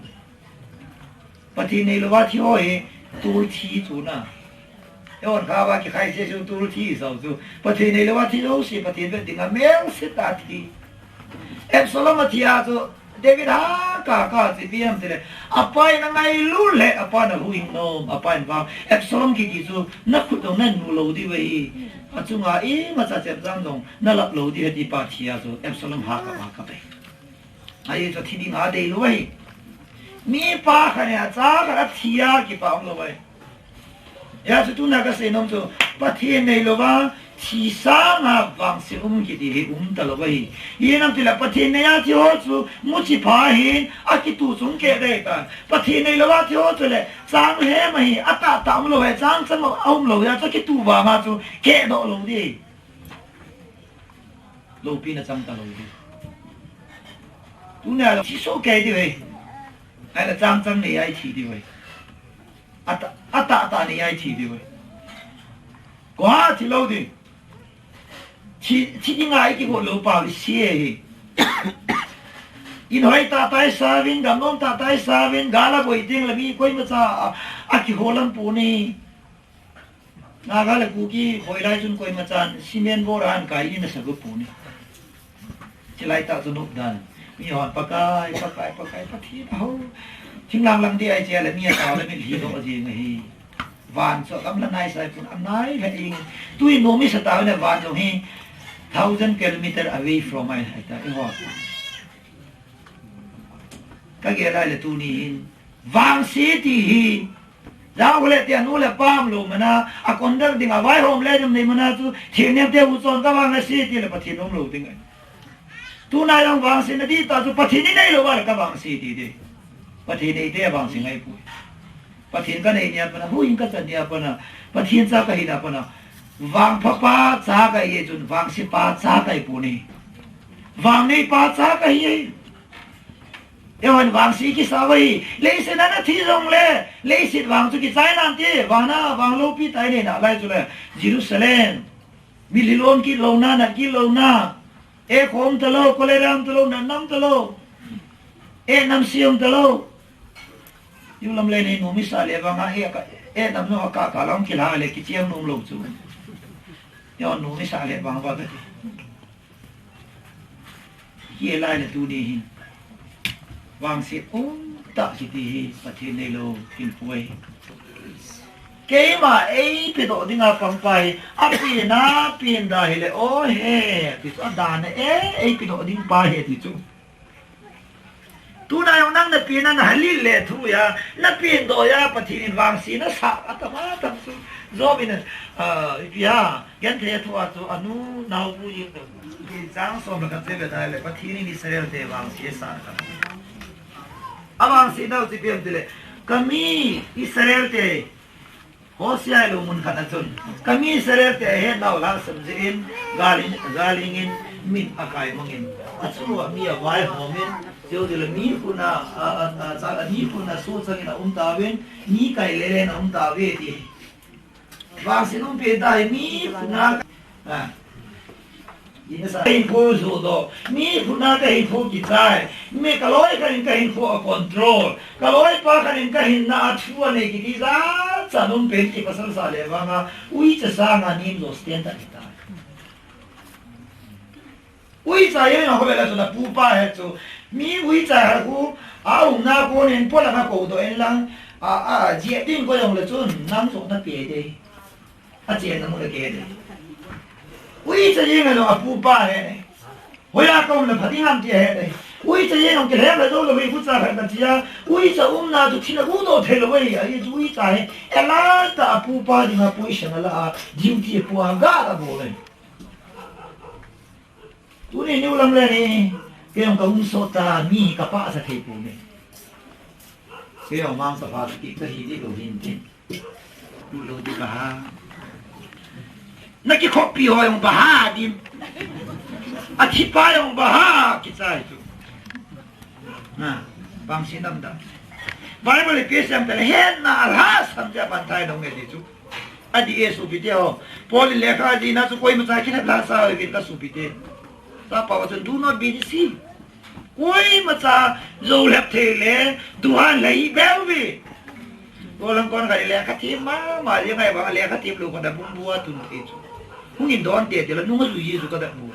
Pathen neilou a thi ho hi, tul thi chu na. Eiho kha va kikhai se chu tul thi sao chu. Pathen neilou a thi jouse, Pathen vet dinga melse tah thi. Absalom athi a chu, David ha ka ka chi piam tile. Apa in angailut le, apa in ahuhhing nom, apa in vang. Absalom kiti chu, na khut dong na nu lou diu ahi. Achunga imacha chep jang dong, na lap lou diu ahi ti pa thi a chu, Absalom ha ka ha ka ve. Ahi chu thi ding adei lou ahi. Mipa khat in acha khat athi a kipa um lou ahi. Hia chu tuna kasei nom chu, Pathen neilou a thi sanga vangset um kiti hi um talou ahi. Hinam tile Pathen nei a thi ho chu muchi pha hin akitu chung keh dei tan. Pathen neilou a thi ho chu le chang hem ahi, atahtah um lou ahi, chang chang a um lou ahi, chu kitu vanga chu keh doh lou ding. Loupina chang talou ding. Tuna lou thi soh kei diu ahi. Ahile chang chang nei a ithi diu ahi. Atah, atahtah nei a ithi diu ahi. Koiha thi lou ding. Thi, thi dinga ikigot lou pau ise ahi. In hoi tahtah isauvin, gam nom tahtah isauvin, gal aboi teng le mi koimacha a, akihol lou pon ahi. Naga le Kuki hoilai chun koimachan cement bora ahin kai in asa got pon ahi. Chilai tah chu nop dan. Mihon Pakai, Pakai, Pakai, Pathen aho. Thinglhang lang ding ahi che le mi atao le mitlhi doh jeng ahi. Van chu agamla nai sai pon anai le ing. Tui nom isa tao le van jong hi thousand kilometer away from my, ahi ta, eiho. Kagel lai le tuni hin. Vangse ti hi. Jao le ti anu le pa umlou mana, a conduct ding a vaihom le ding nei mana chu, thil nem te u chon ka vangse ti le Pathen umlou ding ahi. Tuna jong vangse na di ta chu Pathen i neilou a le ka vangse ti ding. Pathen neite vangse ngai poi. Pathen kanei nia pat a, huhhing kachan nia pat a, Pathen cha kahi nia pat a, vangpha pa cha kahi e chun, vangse pa cha kahi pon e. Vang nei pa cha kahi e. Eihon vangse kisa uve. Leiset a nathi jongle, leiset vang chu kichai nante, vana vang loupi tah inei nalai chule, Jerusalem, mitlhi lom kit louna, nat kit louna, eh khom talou, cholera um talou, natna um talou, eh namse um talou. New Lamlen hi nom isah le vang a, eh ka, eh nam jong akah kah lang kilha le kicheng nom lou chu. Eihon nom isah le vang uva kati. Hi lai le tuni hin vangse umtah kiti hi Pathen neilou hin poi. Keima eipedoh dinga pangpa hi, apen a, pen da hile, o he, ti chu, adan a, e, eipedoh ding pa hi, ti chu. Tuna jong nang napen a, nahalit le thu a, napendoh a, Pathen in vangse nasah, atam atam chu. Job in, ah, ipi a, genthei a thu a chu, anu, naobu in, chang som le khat che ve ta le, Pathen in Israel te vangse asah kha. Avangse nau chu ipi ham tile, kami Israel te, Hosea lungmun khat a chun, kami Israel te ahet nau lhasam jeh in, gal in, gal hing in, min akai mang in, achu a mi avaihom in, chutile mi khut a, a, a, a, cha, mi khut a soh chang in aum tauvin, mi kai le le in aum tauve ti. Vangse hung pen ta hi mi khut a, a, Kahinkho judoh, mi khut a kahinkho kichai, mi kaloi khat in kahinkho a control, kaloipa khat in kahinna a thu anei kiti jachat um pen ti pasal sah le vang a, uicha sanga nem jo stand a kitai. Uicha jeng a ho ve la chu na pupa he chu, mi uicha ha khu, aumna kon in polang a koudoh in lang, a, a, jeh ding koi jong le chun, nang jo na pe de. Achen na mu le ke de. Uicha jeng a jong apupa he de. Hoiya kaum le pha ding ham ti he de. Uicha jeng a jong kilhem le jou le hui uicha khat na tia. Uicha umna chu thina gudoh thei lou ve. Ahi chu uicha he. Ela ta apupa dinga position ala a. Duty apu a ga la bol e. Tuni New Lamlen hi, kei jong ka um sot ta, mi ka pah sa thei pon e. Kei jong mang sa pha ki ka hi di lou hin tin. Di lou di ba ha. Na kikhopi ho jong ba ha din. Athipa jong ba ha kichai chu. Na, vangse dam dam. Bible ipi asei em tile hetna alhasam jeh a phatthei nong nge ti chu. Adih e sopite ho. Paul in lekha ajihna chu koima cha kilhep lhasam uvin ka sopite. Chapao chun do not be deceived. Koima cha jou lhep thei le, duhan lhai beu ve. Kolang kon khat lekha them mama jeng ahivang lekha them lou khat a bumbu a tun thei chu. Hung in don tete la nung ajui ji chu ka da mu.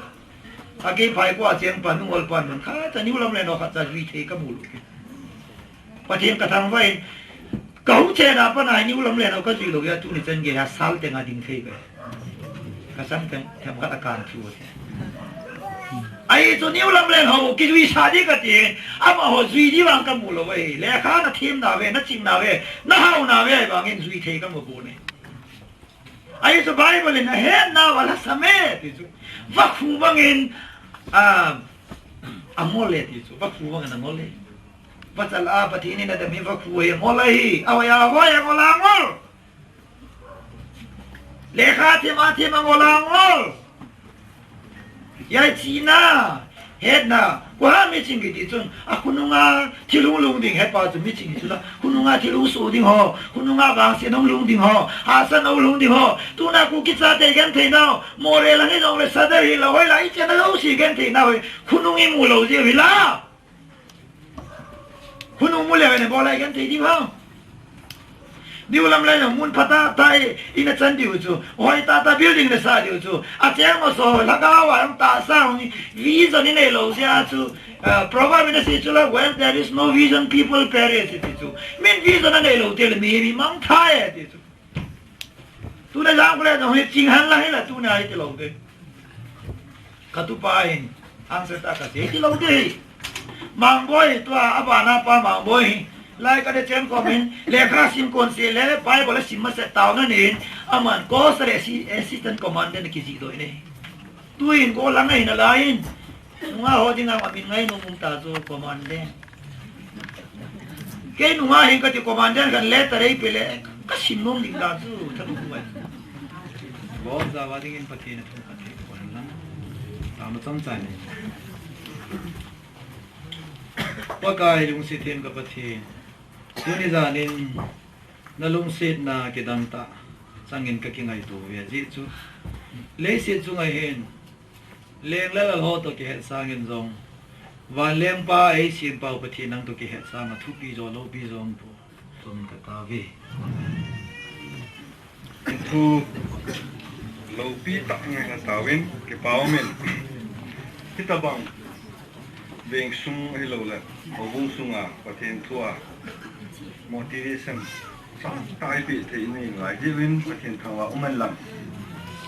A kei phai ko a cheng pa nungol pan man khat cha New Lamlen ho khat cha jui thei ka mu lou. Pathen ka thangvah in, ka hung chen a pat a New Lamlen ho ka jui lou a, tuni chan gei a sal teng a ding thei ve. Ka sam teng themkhat a kan thu. Ahi chu New Lamlen ho kijui sa di ka ti, amaho jui di vang ka mu lou ve. Lekha na them nauve, na ching nauve, na hao nauve, ahivangin jui thei ka mu pon e. Ahi chu Bible in ahetnau alhasam e ti chu. Vakhu bangin, a, angol e ti chu. Vakhu bangin angol e. Vachal a Pathen in adam hi vakhu hi angol ahi. Ahoi ahoi angol angol. Lekha them a them angol angol. Jeh china, hetna, koiham miching kiti chun, a khonunga thil hung lhung ding hepa chu miching chu la, khonunga thil hung soh ding ho, khonunga vangsetna hung lhung ding ho, hahsatna hung lhung ding ho, tuna Kuki chate genthei nau, Moreh lang hijongle Sadar hilou hoilai, ichenna jouse genthei nau hi, khonung imu lou jeh u hi la. Khonung mu leu hen ibol a igenthei diu ham. New Lamlen jong mun phatah tah in achan diu chu. Hoi tah tah building in asah diu chu. Acheng masa ho lhagao a jong tahsa hung vision inei lou jeh a chu. Ah, proverb in asei chu la, "When there is no vision, people perish," ti chu. Min vision anei lou teng le mi, mi mangthah e ti chu. Tuna jang kule jong hi ching hen lang hi la tuna hi ti lou te. Ka tupa hin answer tah ka sei ti lou te hi. Mangboi tua abana pa Mangboi hi. Lai ka de chen kom hin lekha sim kon se le Bible sim masa taona nin aman course le assi-, assistant commandant na kijih doh in ahi. Tuin ko lang ahi nalai in. Nunga ho dinga amin ngainom um ta chu commandant. Kei nunga hin kati commandant khan letter eipe le, kasim nom ding dan chu, thanop um ahi. Bol jao a dingin Pathen in athangvah thei boh hen lang. Tama chomcha nei. Pakai lungset them ka Pathen. Tuni janin nalungsetna kidang tah changin kakingaito uve, ajeh chu leiset chunga hin leng le lal ho toh kihet sangin jong, vanlengpa eisempau Pathen nang toh kihet sanga thupi jo loupi jo umpoi, tin kataove. Thu loupi tah ngai na taovin, kipa umin. Hitobang veng sung ahilouleh houbung sunga Pathen thua motivation sangtah eipeh thei in ngai diuvin Pathen thangvah um hen lang.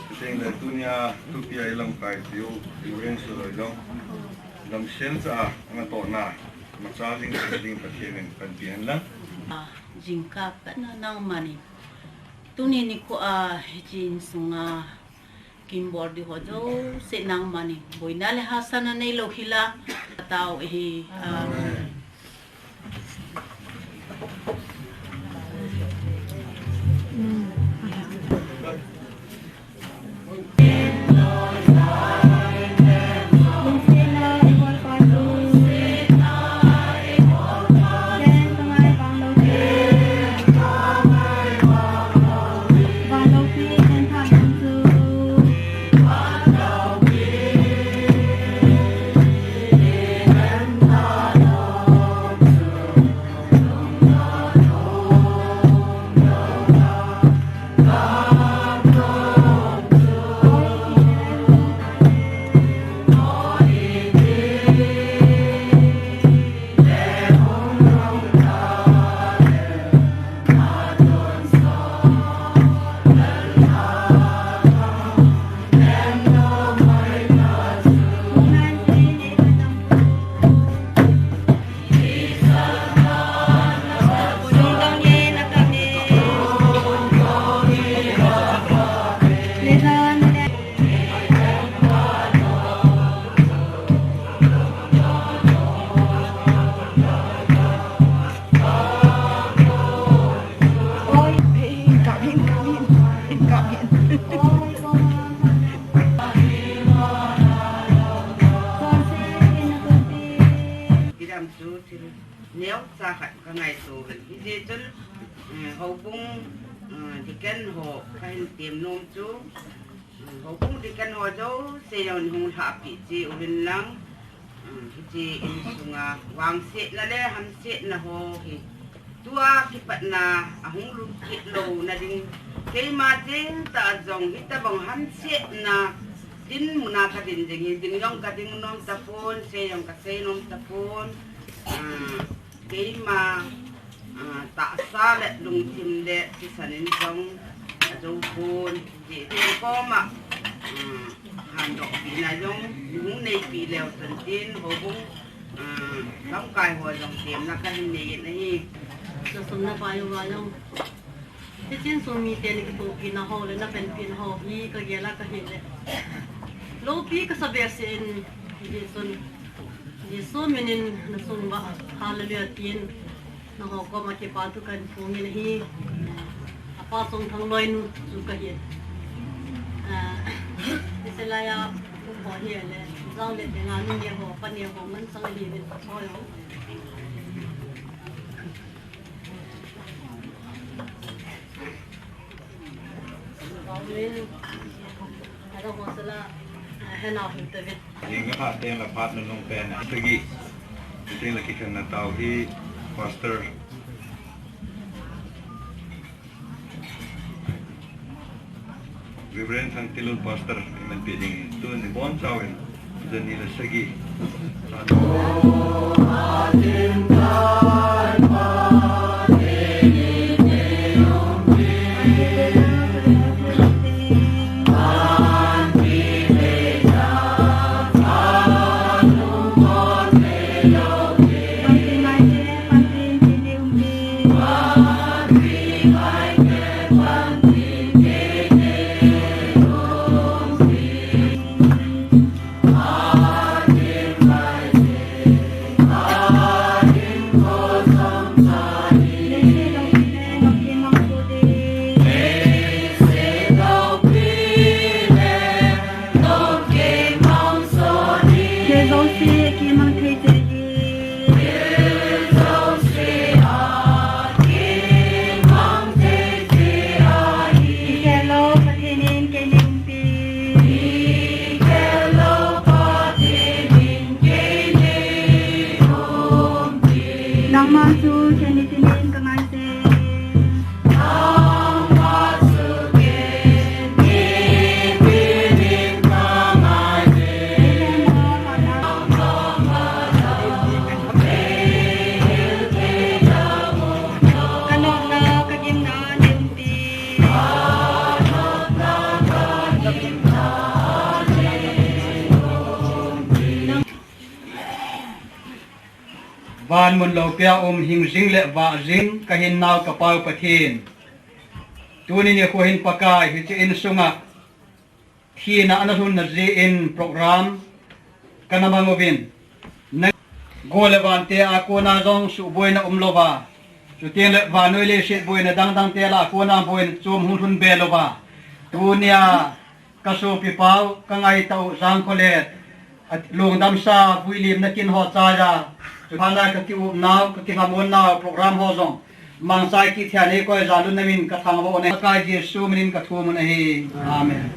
Chuteng le tunia thupia ilamkai diu, Reverend Suloi jong damsel cha a angatohna imacha jing ding Pathen in panpi hen lang. Jingkah patna nangman in, tuni nikho a hiche insunga kimbol ding ho jouse nangman in boina le hahsatna neilou hila, katao ahi. Amen. Kidam chu thil neocha khat kangaito uvin. Hijeh chun, eh, houbung, eh, deacon ho kahin tem nom chu, eh, houbung deacon ho jouse jong hung lhahpeh cheh uvin lang, eh, hiche insunga vangsetna le hamsetna ho hi tua kipatna ahung lut kit louna ding, keima chengtah a jong hitobang hamsetna dinmun a kadin jing hi, ding jong kading nom tapon, sei jong kasei nom tapon. Ah, keima, ah, tahsa le lungthim le thisan in jong ajou pon, hijeh chun koma, ah, handohpehna jong hung neipeh leu chun tin, houbung, ah, lamkai ho jong temna kahin nei in ahi. Nasum napai uva jong, hiche insung miten kithopi nau ho le napanpi nau ho hi kagel a kahi le, loupi kasa behseh in, Jesu, Jesu min in nasung uva hallelujah tin, nangho koma kipa thu kahin phong in ahi. Apa Songthangloi nu chu kahi. Ah, hiche laiya um ho hi le, jao le te nga nu ne ho, pa ne ho, man sang ahi le, hoi ho. Ning ka teng la phat nunung pen sagi. Teng la kikhen na tao hi Pastor Reverend Thangtinlun Pastor, iman pe ding, tun ni bon chauvin, jan ni le sagi. An mun loupia um hing jing le vah jing ka hinnau ka Pau Pathen. Tuni nikho hin Pakai hiche insunga thina ana lhunna jeh in program kana mang uvin. Na gol le vante a kona jong suhboina umlouva. Chuteng le vannoi leiset boina dangdang te lah a kona boina chom hung lhun be louva. Tunia ka sopi Pau, ka ngaitah u Jangkholet, a lungdamsa vuilimna kin ho chaiya, chuphana ka kiupnau, ka kingamonnau program ho jong mangchai kit thei a nei koi jalun na min ka thangvah u ahi. Pakai Jesu minin ka thum u ahi. Amen.